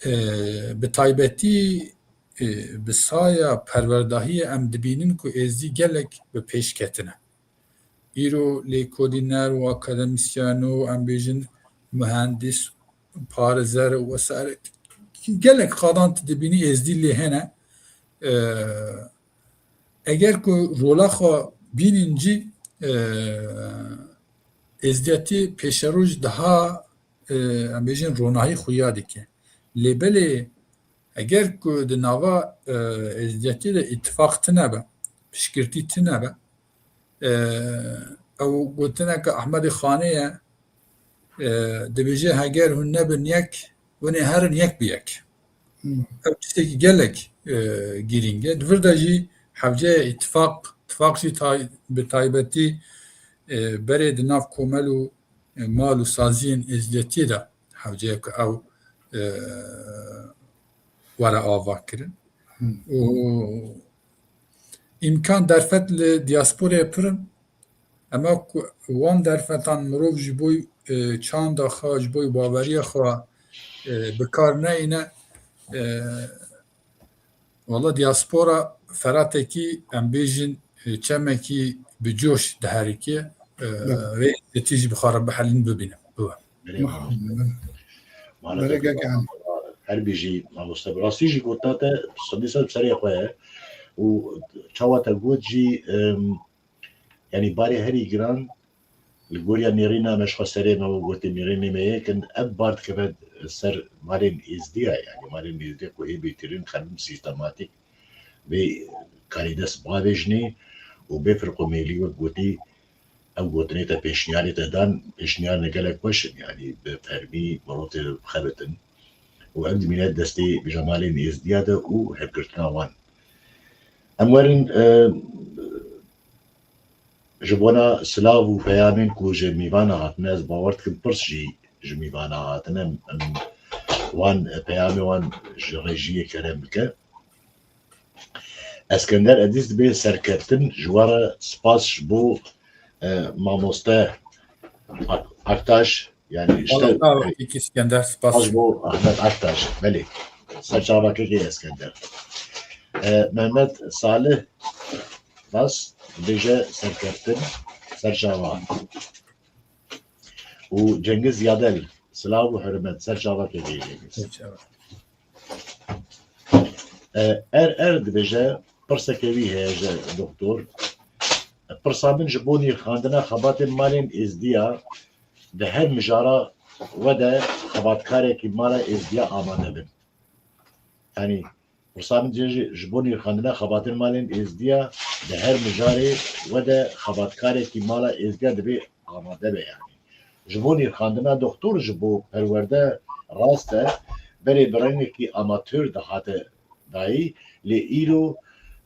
e, bi taybetî, e, bi saya perwerdahiyê em dibînin ku êzdî gelek bi pêş ketine. Îro lêkolîner û akademîsyen û em bêjin muhendîs, parêzer û wesaire Gelek xadan tu dibînî êzdî lê hene. E, eger ku rola xwe bînin jî, e, êzdiyetî pêşeroj daha, e, em bêjin ronahî xuya dike. Lê belê eger ku di nava, e, êzdiyetî de îtifaq tine be, piştgirtî tine be, e, ew gotineke Ahmedê Xanê ye, e, dibêje, heger hûn nebin yek, hûn ê herin yek bi yek. Hmm. Ev tiştekî gelek, e, girîng e. Di vir de jî hewceya îtifaq, tifaq jî tay-, bi taybetî, e, berê di nav komel û, e, mal û saziyên êzdiyetiyê de hewceye ku ew, e, were ava kirin. Hmm. Û îmkan derfet li diasporayê pir in. Ema ku wan derfetan mirov ji bo, e, çanda xwe, ji bo baweriya xwe, e, bi kar neyne, e, wala diaspora feratekî, em bêjin, e, çemekî bi coş diherike, e, Evet. Vê êzdiyetî jî bi xwe re bihelîn bibînin. Bibe. Belê, Mah-, maalesef. Belê, Maalesef. Her bijî mamoste. Bi rastî jî gotina te sedî sed bi serê xwe ye. Û çawa te got jî, em, yanî barê herî giran li goriya nêrîna me ji xwe serê me û gotê nêrînê me yek in, ev bar dikeve ser malên êzdiya, yanî malên êzdiya ku hê bêtirîn xelim sîstematîk vê karî dest bavêjinê û bê firqomêlî wek gotî, ew gotinê te pêşniyarê te dan, pêşniyarine gelek xweş in, yanî bi fermî mirov tê de bixebitin û ev dimîne destê bêje malên êzdiya de û hevgirtina wan. Em werin, e, ji bona silav û peyamên ku ji mîvana hatine, ez bawer dikim pirs jî ji mîvana hatine, em, em wan, e, peyamê wan ji rejiyê kerem bike. Eskender Edîz dibê serkeftin ji we re spas ji bo, e, mamoste Ak-, Aktaş, yanî işte Wala, sağ ol, Kekî Eskender, spas. Spas ji bo Ahmet Aktaş, belê. Ser çava Kekî Eskender. E, Mehmet Salih Bas dibêje serkeftin, ser çava. Û Cengiz Yadel, silav û hurmet, ser çava Kekî Cengiz. Ser çava. E, Er Er dibêje, pirseke wî heye ji doktor. Pirsa min ji bo nirxandina xebatên malên êzdiya di her mijara we de xebatkarekî mala êzdiya amade bin. Yanî, pirsa min jê ji, ji bo nirxandina xebatên malên êzdiya di her mijarê we de xebatkarekî mala êzdiya divê amade be yanî. Ji bo nirxandina doktor ji bo perwerde rast e, berê bi rengekî amatör dihate dayî, lê îro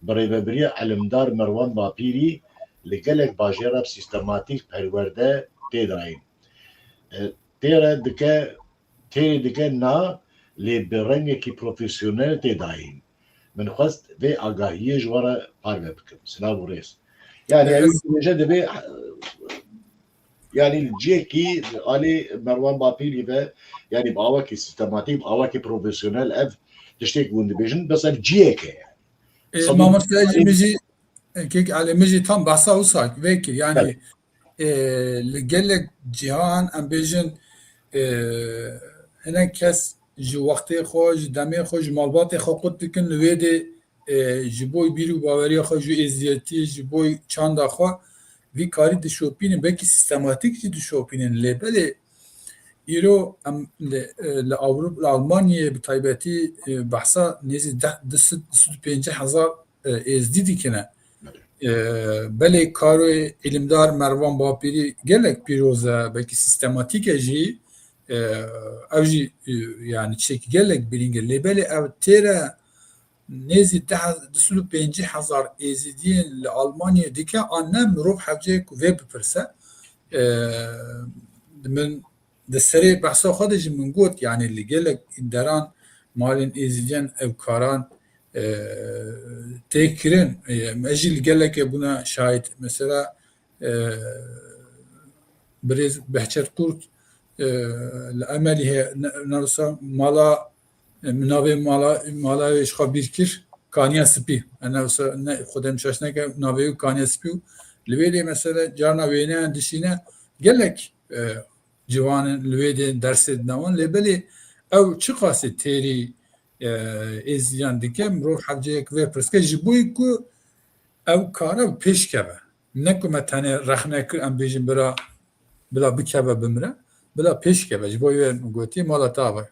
bi rêvebiriya elimdar Merwan Bapîrî li gelek bajêr re bi sîstematîk perwerde tê dayîn. E, tê re dike, têrê dike na, lê bi rengekî profesyonel tê dayîn. Min xwest vê agahiyê ji we re parve bikim. Silav û rêz. Yani, Evet. Ew dibêje divê, yani, li cihekî alê Merwan Bapîrî ve, yani, bi awakî sîstematîk, bi awakî profesyonel ev tiştê ku hûn dibêjin, bes ev cihek e, yani. E, Sadî mamoste, ez jî, min jî, e, kek Elî, min jî tam behsa wisa vê kir. Yani, Evet. e, li gelek cîhan, em bêjin, e, hinek kes ji wextê xwe, ji demê xwe, ji malbatê xwe qut dikin, li wê dê, e, ji bo bîr û baweriya xwe, ji êziyetî, ji bo çanda xwe, vî karî dişopînin, belkî sîstematîk jî dişopînin. Lê belê îro em li, e, li Ewrop-, li Almanyayê bi taybetî, e, behsa nêzî deh, du sed, du sed û pêncî hezar e, êzdî dikine. E, belê karoyê îlimdar Merwan Bapîrî gelek pîroz e, belkî sîstematîk e jî, e, ew jî, e, yani çek gelek birîng e. Lê belê ew têre nêzî deh, du sed û pêncî hezar êzidiyên li Almanyayê dike an ne, mirov hewce ku vê bipirse. E, min Di serê behsa xwe de jî min got, yani li gelek deran malên êzidiyan ev karan, e, tê kirin. E, ez jî li gelekê bûna şahid. Mesela, e, birêz Behçet Kurt, e, li Emelî heye, ne, ne wisa mala, e, min navê mala, mala wê ji xwe bîr kir, Kaniya Spî. E, ne wisa, ne, Xwedê min şaş neke, navê wî Kaniya Spî û li wê dê mesela carna wêneyan dişîne gelek, e, ciwanên li wê dê dersê dine wan, lê belê ew çiqasê têrî, e, êzdiyan dike, mirov hevceyek vê pirsgê ji bo ku ew kare pêş keve. Ne ku me tenê rexne kir, em bêjin bira, bila bikeve bimire, bila pêş keve. Ji bo wê gotî mala te ava.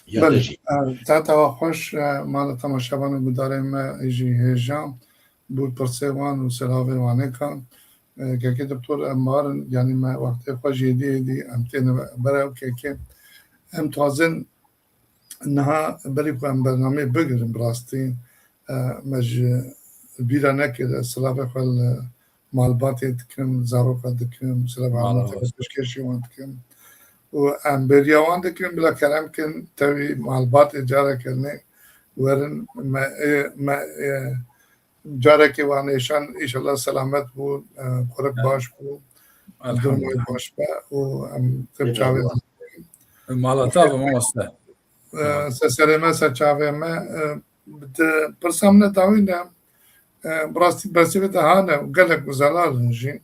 Ya Belê, te jî. E, te tewa xweş, e, mala temaşevan û gudarên me jî hêja bû pirsê wan û selavê wanêkan. E, kekê doktor em barin, yanî me wextê xwe jî êdî êdî em têne ber ew kekê. Em dixwazin niha berî ku em bernameyê bigirin bi rastî, e, me ji bîra nekir, ez silavê xwe li malbatê dikim, zaroka dikim, silavê Mala hemû rast. Pêşkêşî wan dikim. Û em bêriya wan dikin, bila kerem kin, tevî malbatê careke nê werin, me, e, me, e, carekê wan êşan, înşallah selamet bû, e, kurik Evet. baş bû, Elhamdulillah. Durumê baş be û em têr çavê Eyvallah. Mala te ava mamoste. E, Tamam. Ser serê me, ser çavê me, e, di pirsa min dawî ne, e, bi rastî bersivê te hane û gelek û zelal in jî.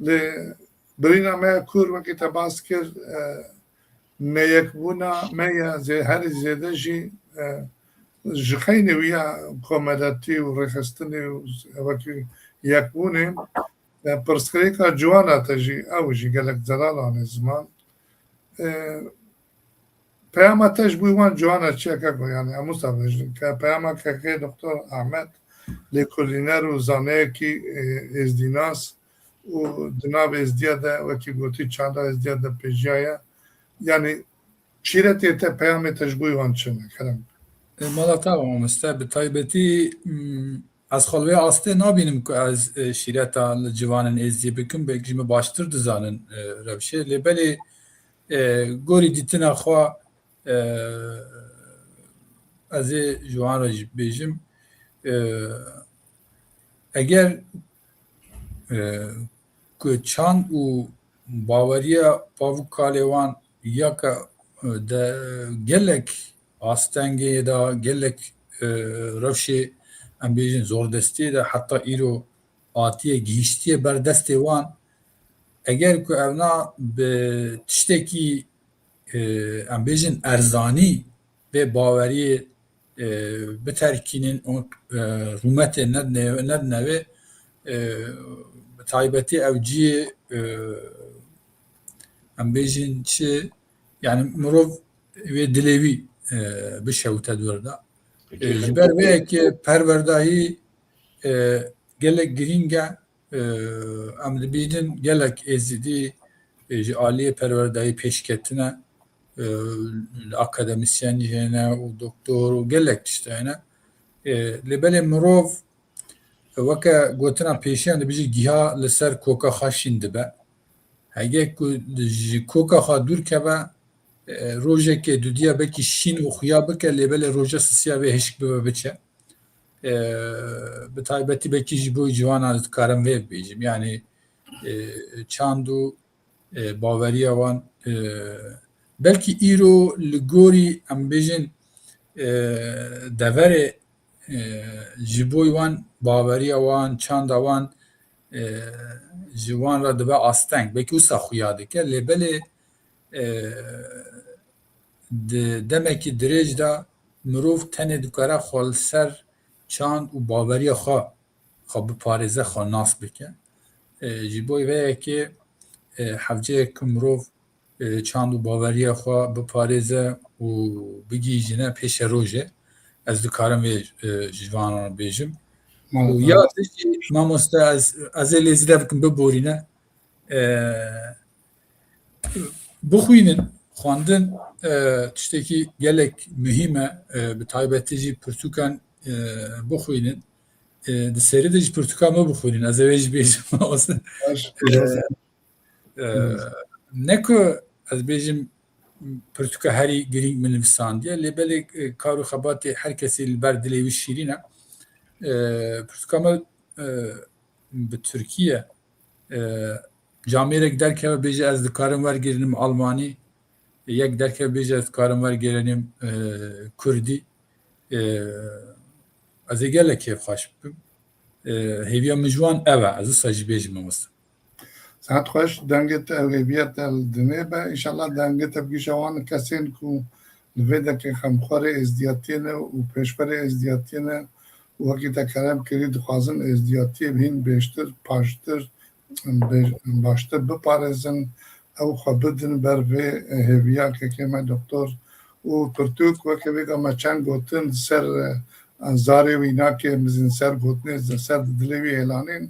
Lê birîna me ya kûr wekî te bas kir, e, neyekbûna me ya zê-, herî zêde jî, e, ji xeynê wî ya komeletî û rêxistinê û wekî yekbûnê, e, pirsgirêka ciwana te jî, ew jî gelek zelal anî ziman. E, Peyama te ji bo wan ciwana çi ye keko, yanî em wisa bêjin, ke peyama kekê doktor Ahmet, lêkolîner û zaneyekî, e, êzdînas û di nav êzdiya de, wekî gotî, çanda êzdiya de pêjiya ye. Yanî şîretê te, peyamê te ji bo wan çi ne, kerem? E, mala te ava mamoste, bi taybetî, m, ez xwe li wê astê nabînim ku ez, e, şîreta li ciwanên êzdî bikim, belkî ji min baştir dizanin, e, rewşê. Lê belê, e, gorî dîtina xwe, e, ez ê ji wan re jî bêjim, e, eger, e, ku çand û baweriya pav û kalê wan ya ke, e, de gelek astengê da, gelek, e, rewşê, em bêjin, zordestiyê de heta îro hatiye gihîştiye ber destê wan. Eger ku evna bi tiştekî, e, em bêjin, erzanî vê baweriyê, e, biterkînin û, e, rûmetê nedine-, nedine wê, e, bi taybetî ew cihê, e, em bêjin çi, yani mirov wê dilê wî, e, bişewite di wir de. E, ji ber vê yekê perwerdahî, e, gelek girîng e. E, em dibînin gelek êzidî, e, ji aliyê perwerdahî pêşketine, e, li akademisyen jî hene û doktor û gelek tişt hene. E, lê belê mirov, e, weke gotina pêşiyan dibêje, giha li ser koka xwe şîn dibe. Hege ku ji koka xwe dûr keve, e, rojekê dudiya belkî şîn û xuya bike, lê belê roja sisiya vê hişk bibe biçe. E, bi taybetî belkî ji bo ciwanan ez dikarim vê bibêjim. Yanî, e, çand û, e, baweriya wan, e, belkî îro li gorî em bêjin, e, deverê, e, ji bo wan baweriya wan, çanda wan, e, ji wan re dibe asteng. Belkî wisa xuya dike, lê belê, e, di demekî dirêj de mirov tenê dikare xwe li ser çand û baweriya xwe, xwe biparêze, xwe nas bike. E, ji bo vê yekê, e, hevceyek ku mirov, e, çand û baweriya xwe biparêze û bigihîjine pêşerojê, ez dikarim vê, e, ji van re bêjim. Û ya dijî mamoste, ez, ez ê lê zîde bikim biborîne. E, bixwînin, xwendin, e, tiştekî gelek muhîm e, e, bi taybetî jî pirtûkan, e, bixwînin. E, di serî de jî pirtûka min bixwînin, ez ê wê jî bêjim. Baş, E, baş. e, ne ku ez bêjim pirtûka herî girîng min nivîsandiye, lê belê, e, kar û xebatê her kesî li ber dilê wî şîrîn e. E, pirtûka min, e, bi tirkî ye. E, camêrek derkeve bêje ez dikarim wergirinim almanî, yek derkeve bêje ez dikarim wergirinim, e, kurdî. E, ez ê gelek kêfxweş bibim. E, hêviya min ji wan ev e, ez wisa jî bêjim, mamoste. Saet xweş, dengê te ew hêviya te li dinê be. Înşallah dengê te bi gîşa wan kesên ku Li vê derkê xemxwarê êzdiyatiyê ne û pêşberê êzdiyatiyê ne û wekî te kerem kirî dixwazin êzdiyatiyê hîn bêştir, paştir, bêş-, baştir biparêzin, ew xwe bidin ber vê hêviya kekê me doktor. Û pirtûk weke vê ka me çend gotin ser, e, zarê wî nake, mizin ser gotinê, ser di dilê wî hêlanên,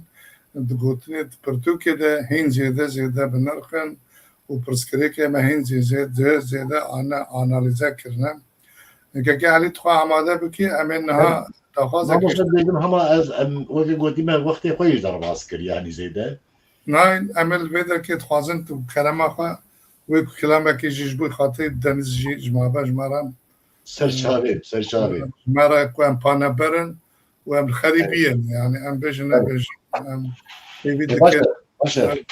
di gotinê di pirtûkê de hîn zêde zêde bi nirx in û pirsgirêkê me hîn zê-, zê-, zê-, zêde ana-, analîze kirine. Kekê Elî, tu xwe amade bikî, em ê niha daxwazek Mamoste dibêjim hema ez, em, wekî gotî me wextê xwe jî derbas kir, yanî zêde. Nayên, em ê li vê derkê dixwazin tu kerema xwe, wê ku kilamekê jî ji bo xatirê Deniz jî ji me ve, ji me re. Ser çavê, ser çavê. Ji me re ku em paneber in û em li xerîbî in, yani em bêjin, Evet. nebêjin, em hêvî E, baş dikin. e, baş e.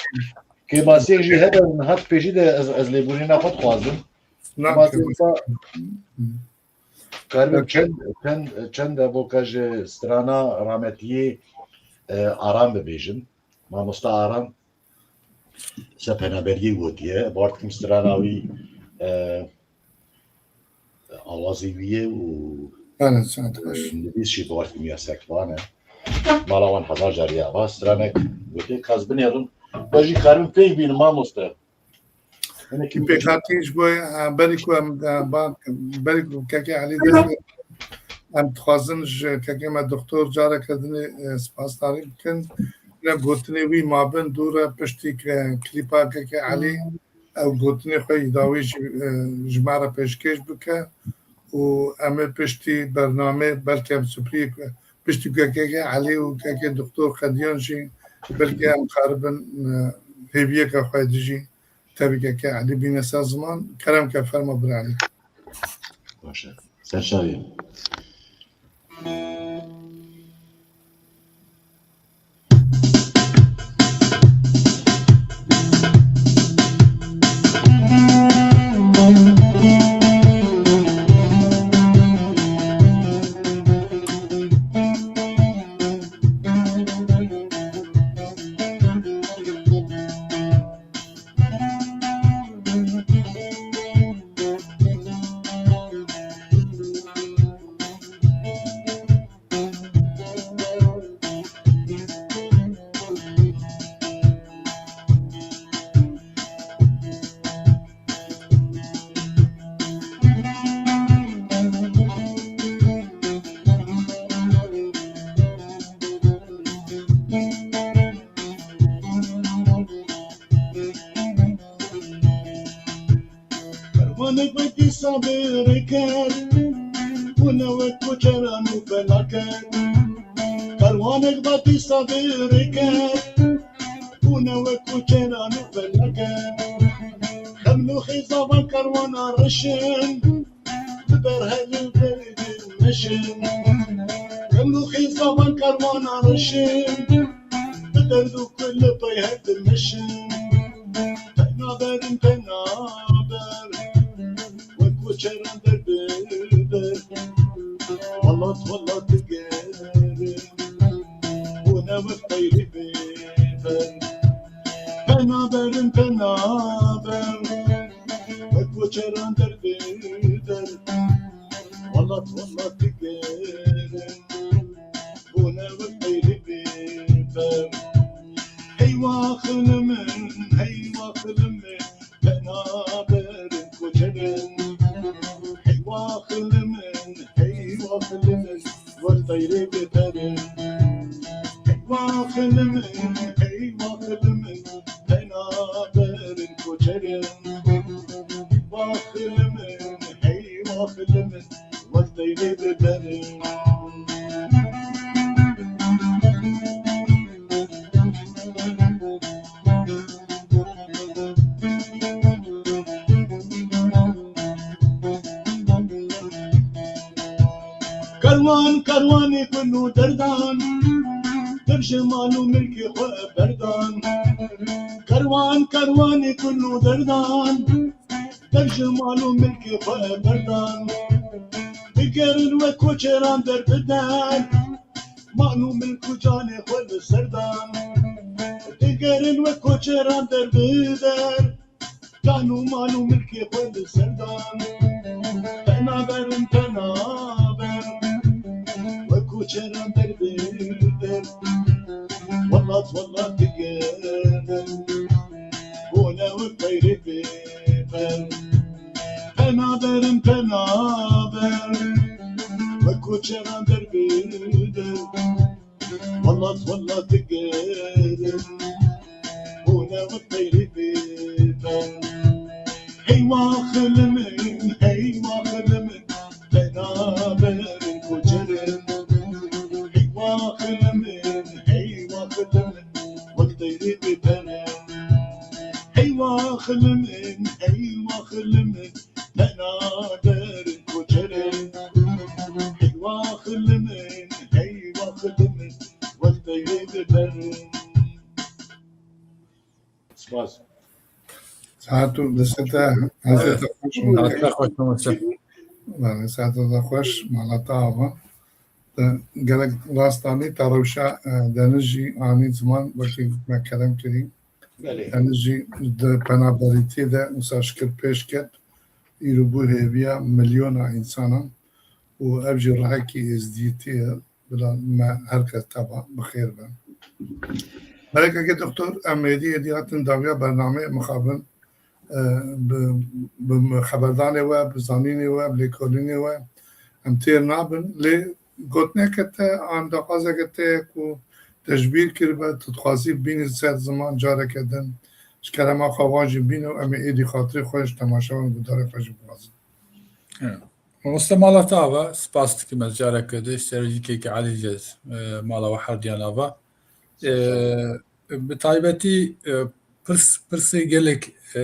Kêmasiyek jî hebe niha pêşî de ez, ez lêbûrîna xwe dixwazim. Na, Kêmasiyek kêmasiyek. Karibim Peki. çend, çend, çend evoka ji strana rahmetiyê, e, Aram bibêjim. Mamosta Aram ser penaberiyê gotiye. Bawer dikim strana wî, e, awazê wî ye û, Belê, saet e, xweş. nivîs jî bawer dikim yasakvan e. Mala wan hezar carî ava stranek gotiye, ka ez binêrim. Te jî karim pêk bînim mamoste. Hinekî Pêkhatî ji bo, e, berî ku em, e, ba-, berî ku kekê Elî dest pê, em dixwazin ji kekê me doktor careke dinê, e, spasdarî bikin. Ne gotinê wî mabin dû re piştî ke klîpa kekê Elî ew gotinê xwe yî dawî ji, e, ji me re pêşkêş bike û em ê piştî bernamê belkî em supriyê ku piştî ku kekê Elî û kekê doktor Qediyan jî belkî em karibin, e, hêviyeke xwe dijî. Tevî kekê Elî bîne ser ziman. Kerem ke, fermo biralî. Baş e. Ser çavê. Kerwanek me dîsa bêrê ket, bûne wek koçeran û felaket. Kerwanek me dîsa bêrê ket, bûne wek koçeran û felaket. Xeml û xêza van kerwana reşin, bi ber hel û berê meşin. Xeml û xêza van kerwana reşin, bi derd û kulî pey hev dimeşin. Penaberin penaber, wek koçeran der bi der. Welat welat digerin, bûne wek teyrê bêber. Penaberin penaber, wek koçeran der bi der. Welat welat digerin, bûne wek teyrê bêber. Hey wa xili min, hey wa xili min, penaberin koçerin. Hey wa xili min, hey wa xili min, wek teyrê bêberin. Hey wa xili min, hey wa xili min, penaberin koçerin. Hey wa xili min, hey wa xili min, wek teyrê bêberin. Kerwan, kerwanê gul û derdan, dev ji mal û milkê xwe berdan. Kerwan, kerwanê gul û derdan, dev ji mal û milkê xwe berdan. Digerin wek koçeran der bi der, mal û milk û canê xwe li ser dan. Digerin wek koçeran der bi der, can û mal û milkê xwe li ser dan. Naberin penaber, wek koçeran der bi der. Welat welat digerin, bone wek teyrê bêber. Penaberin penaber, wek koçeran der bi der. Welat welat digerin, bone wek teyrê bêber. Hey wa xilimin, hey wa xilimin, penaberin koçerin. Hey wa xilimin, hey wa xilimin, wek teyrê bêber. Hey wa xilimin, hey wa xilimin, penaberin koçerin. Hey wa xilimin, hey wa xilimin, wek teyrê bêber. Spas. Saet û destê te, hezê te xweş. Saet te xweş, mamoste. Belê, saet te xweş, mala te ava. Te gelek rast anî, te rewşa, e, Deniz jî anî ziman, wekî me kerem kirî. Belê. Deniz jî di penaberîtiyê de wisa şikir pêş ket, îro bû hêviya milyona însanan û ev jî rihekî êzdiyîtî ye. Bila me her kes teva bi xêr be. Belê kekê doktor, em êdî êdî hatin dawiya bernameyê mixabin, e, bi, bi xeberdanê we, bi zanînê we, bi lêkolînê we em têr nabin. Lê gotineke te an daxwazeke te ye ku te ji bîr kiribe, tu dixwazî bibînî ser ziman careke din. Ji kerema xwe wan jî bîne û em ê êdî xatirê xwe ji temaşevan û guhdarê xwe jî bixwazin. Evet. Mamoste, mala te ava, spas dikim ez careke di, ji serê jî kekê Elî jî ez, e, mala we herdiyan ava. E, bi taybetî, e, pirs, pirsê gelek, e,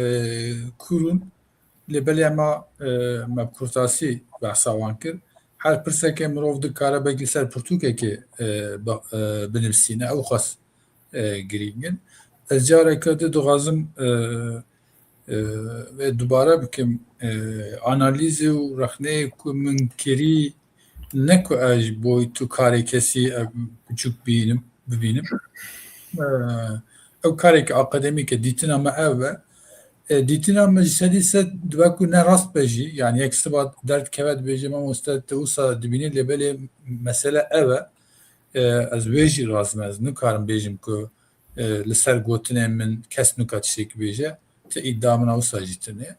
kûr in, lê belê ema, e, me bi kurtasî behsa wan kir. Her pirseke mirov dikare belkî ser pirtûkekê, e, bi, e, binivîsîne, ew xwest, e, girîng in. Ez careke di dixwazim, e, e, vê dubare bikim, e, analîzê û rexneyê ku min kirî, ne ku ez ji bo tu karê kesî, e, biçûk bînim, bibînim. E, ew kareke akademîk e, dîtina me ev e. E, dîtina min ji sedî sed dibe ku ne rast be jî, yani yek siba derdikeve dibêje, mamoste, tu wisa dibînî, lê belê mesele ev e. E, ez wê jî razim, ez nikarim bêjim ku, e, li ser gotinên min kes nika tiştekî bêje, ti îdia min a wisa jî tune.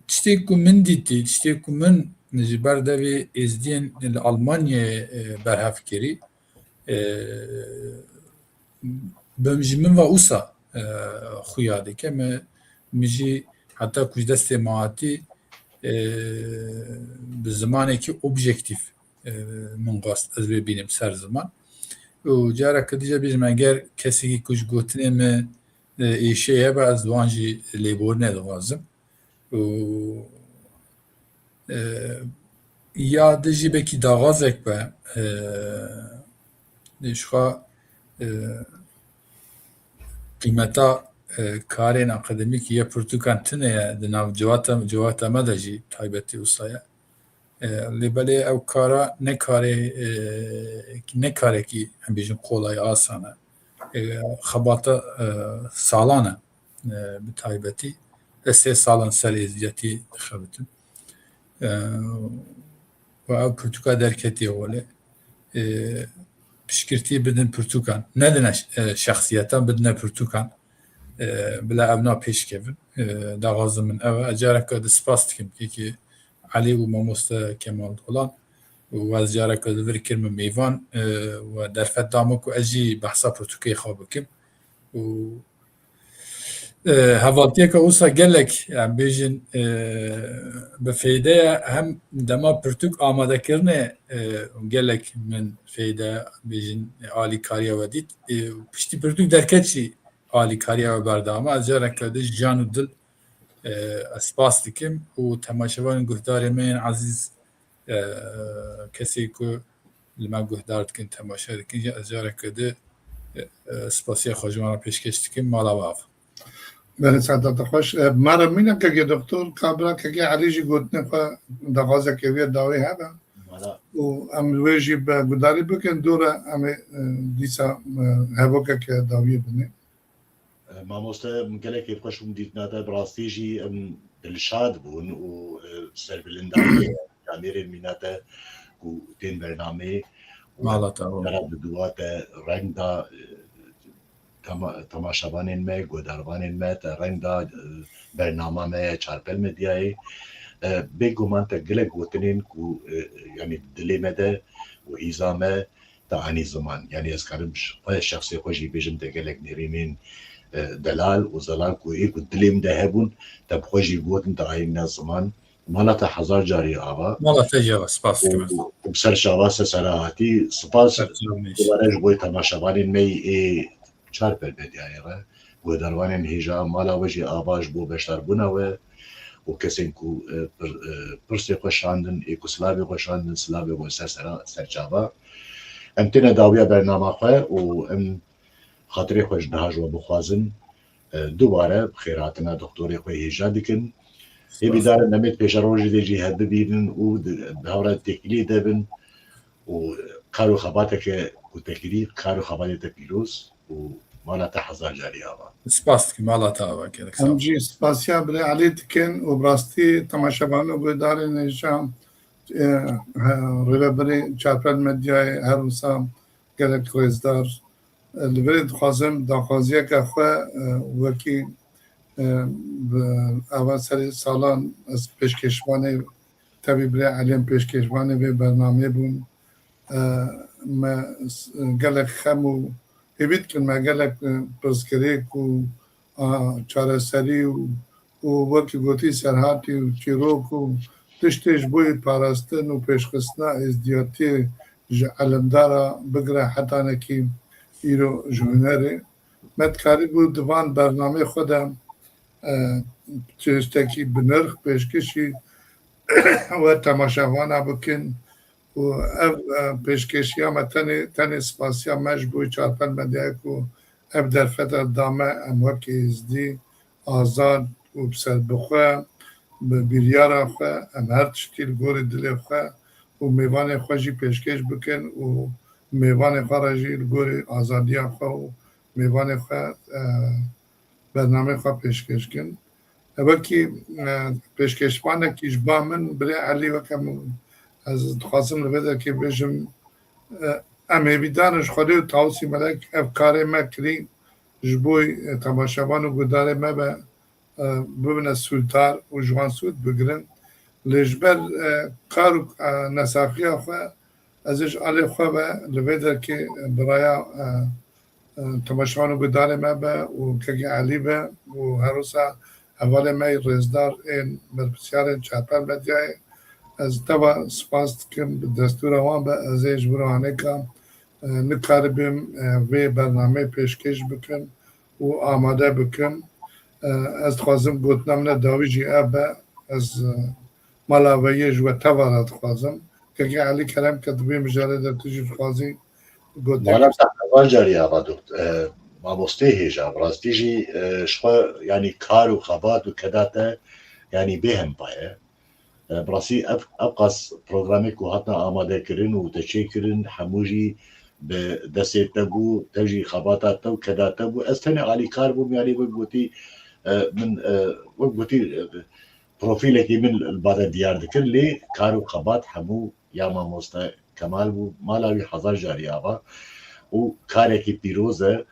Tiştê ku min dîtî, tiştê ku min ji ber devê êzdiyên li Almanyayê, e, berhev kirî, e, bi ji min ve wisa, e, xuya dike. Me, min jî heta ku ji destê me hatî, e, bi zimanekî objektîf, e, min xwest ez wê bînim ser ziman. Û careke dî jî bêjim, eger kesekî ku ji gotinê min, e, êşê hebe, ez wan jî lêborînê dixwazim. Û, e, ya di jî belkî daxwazek be, e, ji xwe, e, qîmeta, e, karên akademîk ya pirtûkan tune ye, di nav civata, civata me de jî taybetî wisa ye. E, lê belê ew kara ne karê, e, ne karekî, em bêjin, kolay, asan e. E, xebata, e, salan e, e, bi taybetî. Ez sê sal in ser êzdiyetî dixebitim. E, û ew pirtûka derketiye holê. E, piştgirtî bidin pirtûkan. Nedine ş-, e, şexsiyetan, bidine pirtûkan. E, bila ev na pêş kevin. E, daxwazim min ev e. Ez careke di spas dikim kekê Elî û mamoste Kemal Dolan. Û ez careke di vir kirime mêvan, e, û derfet da min ku ez jî behsa pirtûkê xwe bikim. Û, e, hevaltiyeke wisa gelek, em bêjin, e, bi feyde ye, hem dema pirtûk amadekirinê, e, gelek min feyde, bêjin, e, alîkariya we dît. E, piştî pirtûk derket jî alîkariya we berdewam e. Ez careke di ji can û dil, e, ez spas dikim û temaşevan û guhdarê me yên ezîz, e, kesê ku li me guhdar dikin, temaşe dikin jî, ez careke di, e, e, spasiya xwe ji wan re pêşkêş dikim. Mala we av. Belê, saeta te xweş. E, me re mîne kekê doktor, ka bira kekê Elî jî gotinê xwe daxwazeke wê dawî hebe. Mala. Û em wê jî bi gudarî bikin, dû re em ê, e, dîsa, e, hevokeke dawiyê binê. E, Mamoste, min gelekî xweş bûm dîtina te, bi rastî jî em dilşad bûn û, e, serbilindayî camêrên mîna te ku tên bernameyê û Mala te û cara bi duwa te reng da, e, tama-, temaşevanên me, guhdarvanên me, te reng da, e, bernama me ya Çarpel Medyayê. E, bêguman te gelek gotinên ku, e, yanî dilê me de û hîza me te anî ziman. Yanî ez karim ş-, xwe şexsê xwe jî bêjim, te gelek nêrînên, e, delal û zelal ku ê ku dilê min de hebûn, te bi xwe jî gotin, te anîne ziman. Mala te hezar carî ava. Mala te jî ava, spas dikim ez. Û, û bi ser çava se sera hatî, spas. Ser çava me jî. Dubare ji bo temaşevanên me yê ê Çarpel Medyayê re, guhdarvanên hêja, mala we jî ava ji bo beşdarbûna we û kesên ku, e, pir-, e, pirsê xwe şandin, ê ku silavê xwe şandin, silavê we ser sera, ser çava. Em têne dawiya bernama xwe û em xatirê xwe ji niha ji we bixwazin. E, dubare bi xêrhatina doktorê xwe hêja dikin. Ê bîdarin em ê pêşerojê de jî hev bibînin û di, di hevra têkiliyê de bin û kar û xebateke ku te kirî, kar û xebatê te pîroz û mala te hezar carî ava. Spas dikim, mala te ava, gelek sağ ol. Em jî spasiya birê Elî dikin û bi rastî temaşevan û guhdarên hêja, e, he, rêvebirê Çarpel Medyayê her wisa gelek rêzdar. E, li virê dixwazim daxwaziyeke xwe, e, wekî, e, bi ava serê salan ez pêşkêşvanê, tevî birê Elî em pêşkêşvanê vê bernameyê bûn. E, me s-, gelek xem û hêvî dikin me gelek, e, pirsgirêk û, a, çareserî û, û wekî gotî serhatî û çîrok û tiştê ji bo yê parastin û pêşxistina êzdiyatiyê ji elimdara bigire hetanekî îro ji hunerê. Me dikarîbû di van bernameyê xwe de, e, tiştekî bi nirx pêşkêşî we temaşevana bikin û ev, e, pêşkêşiya me tenê, tenê spasiya me ji bo Çarpel Medyayê ku ev derfeta da me, em wekî êzdî, azad û bi serbixwe, bi biryara xwe, em her tiştî li gorî dilê xwe û mêvanê xwe jî pêşkêş bikin û mêvanê xwe re jî li gorî azadiya xwe û mêvanê xwe, e, bernameyê xwe pêşkêş kin. E, wekî, e, pêşkêşvanekî ji ba min, birê Elî, weke min, ez dixwazim li vê derkê bêjim, e, em hêvîdar in ji Xwedê û Tawusî Melek ev karê me kirî ji bo, e, temaşevan û guhdarê me be, e, bibine sûddar û ji wan sûd bigirin. Lê ji ber, e, kar û, e, nesaxiya xwe, ez ê ji alê xwe ve li vê derkê, e, bi raya, e, e, temaşevan û guhdarê me be û kekê Elî be û her wisa hevalê me yê rêzdar ên berpirsyarên Çarpel Medyayê. Ez teva spas dikim, bi destûra wan be, ez ê ji vir û hanêka, e, nikaribim, e, vê bernameyê pêşkêş bikim û amade bikim. E, ez dixwazim gotina min dawî jî ev be, ez, e, mala veyê ji we teva re dixwazim. Kekê Elî, kerem ke di vê mijarê de tu jî dixwazî gotek. Mala te hezar carî ava dokt-, e, mamostê hêja, bi rastî jî, e, ji xwe, yanî kar û xebat û keda te, yanî bêhempa ye. E, bi rastî ev, ev qas programê ku hatina amade kirin û te çêkirin, hemû jî bi destê te bû, te jî xebata te û keda te bû. Ez tenê alîkar bûm, yanî wek gotî, e, min, e, wek gotî, e, profîlekî min li ba te diyar dikir, lê kar û xebat hemû ya mamoste Kemal bû, mala wî hezar carî ava û karekî pîroz e.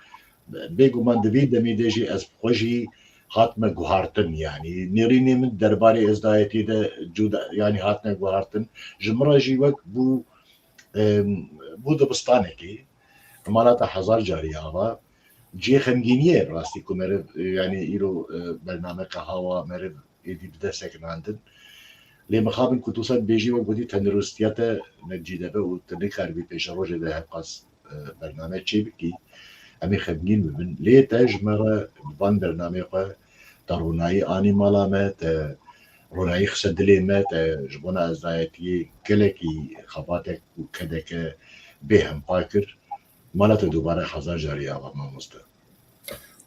Bêguman di vî demî de jî ez bi xwe jî hatime guhartin, yanî nêrînê min derbarê êzdayetî de cuda, yanî hatine guhartin. Ji min re jî wek bû, em, bû dibistanekê. Mala te hezar carî ava. Cihê xemgîniyê rastî ku meriv, e, yanî îro, e, bernameke hawa meriv êdî bi dest sekinandin. Lê mixabin ku tu sed bêjî wek gotî tenduristiya te ne cî de be û tu nikaribî pêşerojê de hevqas, e, bername çê bikî. Em ê xemgîn bibin. Lê te ji me re bi van bernameyê xwe te ronayî anî mala me, te ronayî xise dilê me, te ji bona êzdayetiyê gelekî xebatek û kedeke bêhempa kir. Mala te dubare hezar carî ava mamoste.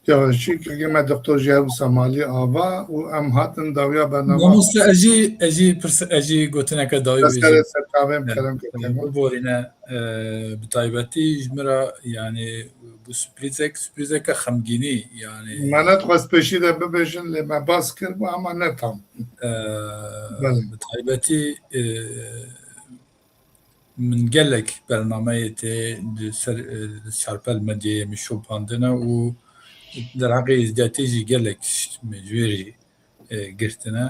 Ya, şî kekê me doktor jî hev wisa malî ava û em hatin dawiya bernama. Mamoste, ez jî, ez jî pirs-, ez jî gotineke dawî bêjim. Serê ser çavê em kerem kekê me. Biborîne, e, bi taybetî ji min re, yani, bu sürprizek, sürprizeke xemgînî, yani. Me nedixwest pêşî de bibêjin, lê me bas kir, bu ama ne tam. E, Belê. Bi taybetî, e, Min gelek bernameyê tê di ser, e, di çarpel medyayê min şopandine û derheqê Êzdiyatê jî gelek tişt min ji wê jî, e, girtine.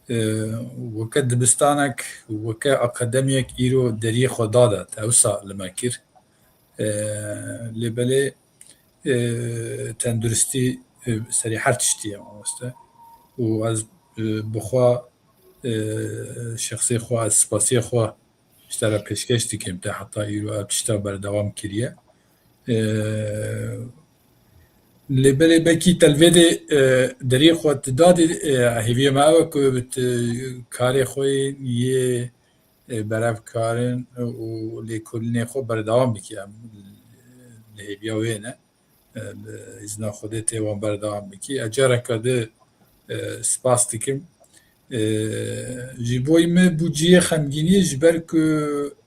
E, weke dibistanek, weke akademiyek îro deriyê xwe dade, te wisa li me kir. E, lê belê, e, tenduristî, e, serê her tiştî ye mamoste. Û ez, e, bi xwe, e, şexsê xwe, ez spasiyê xwe ji te re pêşkeş dikim, te heta îro ev tişta berdewam kiriye. E, lê belê belkî te li vê dê, e, deriyê xwe tu dadî, e, hêviyê me ew e ku tu karê xwe yê, e, berevkarin û lêkolînê xwe berdewam bikî. Em li hêviya wê ne. E, bi îzna Xwedê tê wan berdewam bikî. Ez careke di, e, spas dikim. E, ji bo min bû cihê xemgîniyê ji ber ku,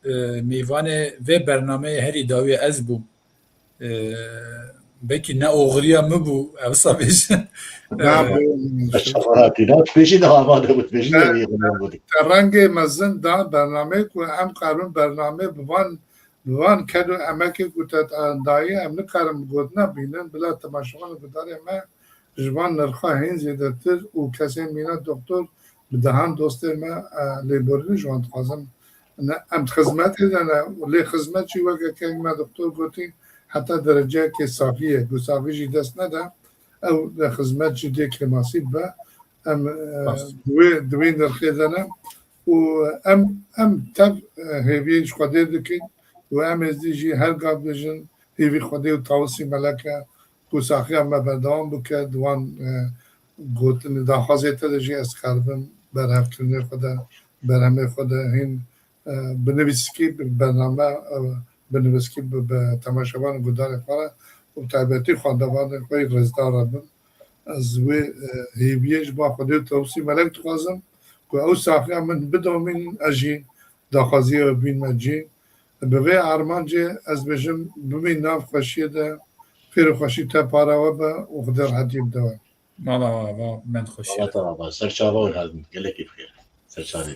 e, mêvanê vê bernameyê herî dawî ez bûm. E, belkî ne oxiriya min bû, ew wisa bêjin. Na, E, bu- Şefahatî, na, pêşî de amade bû, pêşî de Ne, bir yakınım bû. Te rengê mezin da bernameyê ku em karin bernameyê bi van Bi van ked û emekê ku te dayî, em nikarin bi gotina bînin, bila temaşevanên guhdarên me ji van nirxa hîn zêdetir û kesên mîna doktor bi dehan dostên me, e, lêborînê ji wan dixwazin. Ne, em di xizmetê de ne, lê xizmet jî weke keng me doktor gotî, heta dereceyekê safî ye. Ku safî jî dest nede, ew xizmet jî dê kêmasî bibe. Em, e, Rast. di wê, di wê nirxê de ne. Û em, em tev, e, hêviyê ji Xwedê dikin û em êzdî jî her gav dibêjin hêvî Xwedê û Tawusî Melek e ku saxiya me berdewam bike, di wan, e, gotin, daxwazê te de jî ez xeribim berhevkirinê xwe de, berhemê xwe de hîn, e, bi nivîskî, bi bername, e, bi nivîskî bi, bi temaşevan û guhdarê xwe re û bi taybetî xwendevanê xwe yê rêzdar re bin. Ez wê, e, hêviyê ji ba Xwedê û Tawusî Melek dixwazim ku ew saxiya min bidomînin, ez jî daxwaziya wê bînme cî. Bi vê armancê ez dibêjim bimîn nav xweşiyê de, xêr û xweşî te para we be û Xwedê rehetiyê bide we. Mala we ava, me xweşiyê de. Allah te ava, ser çava we hadin, gelekî bi xêr. Ser çavê.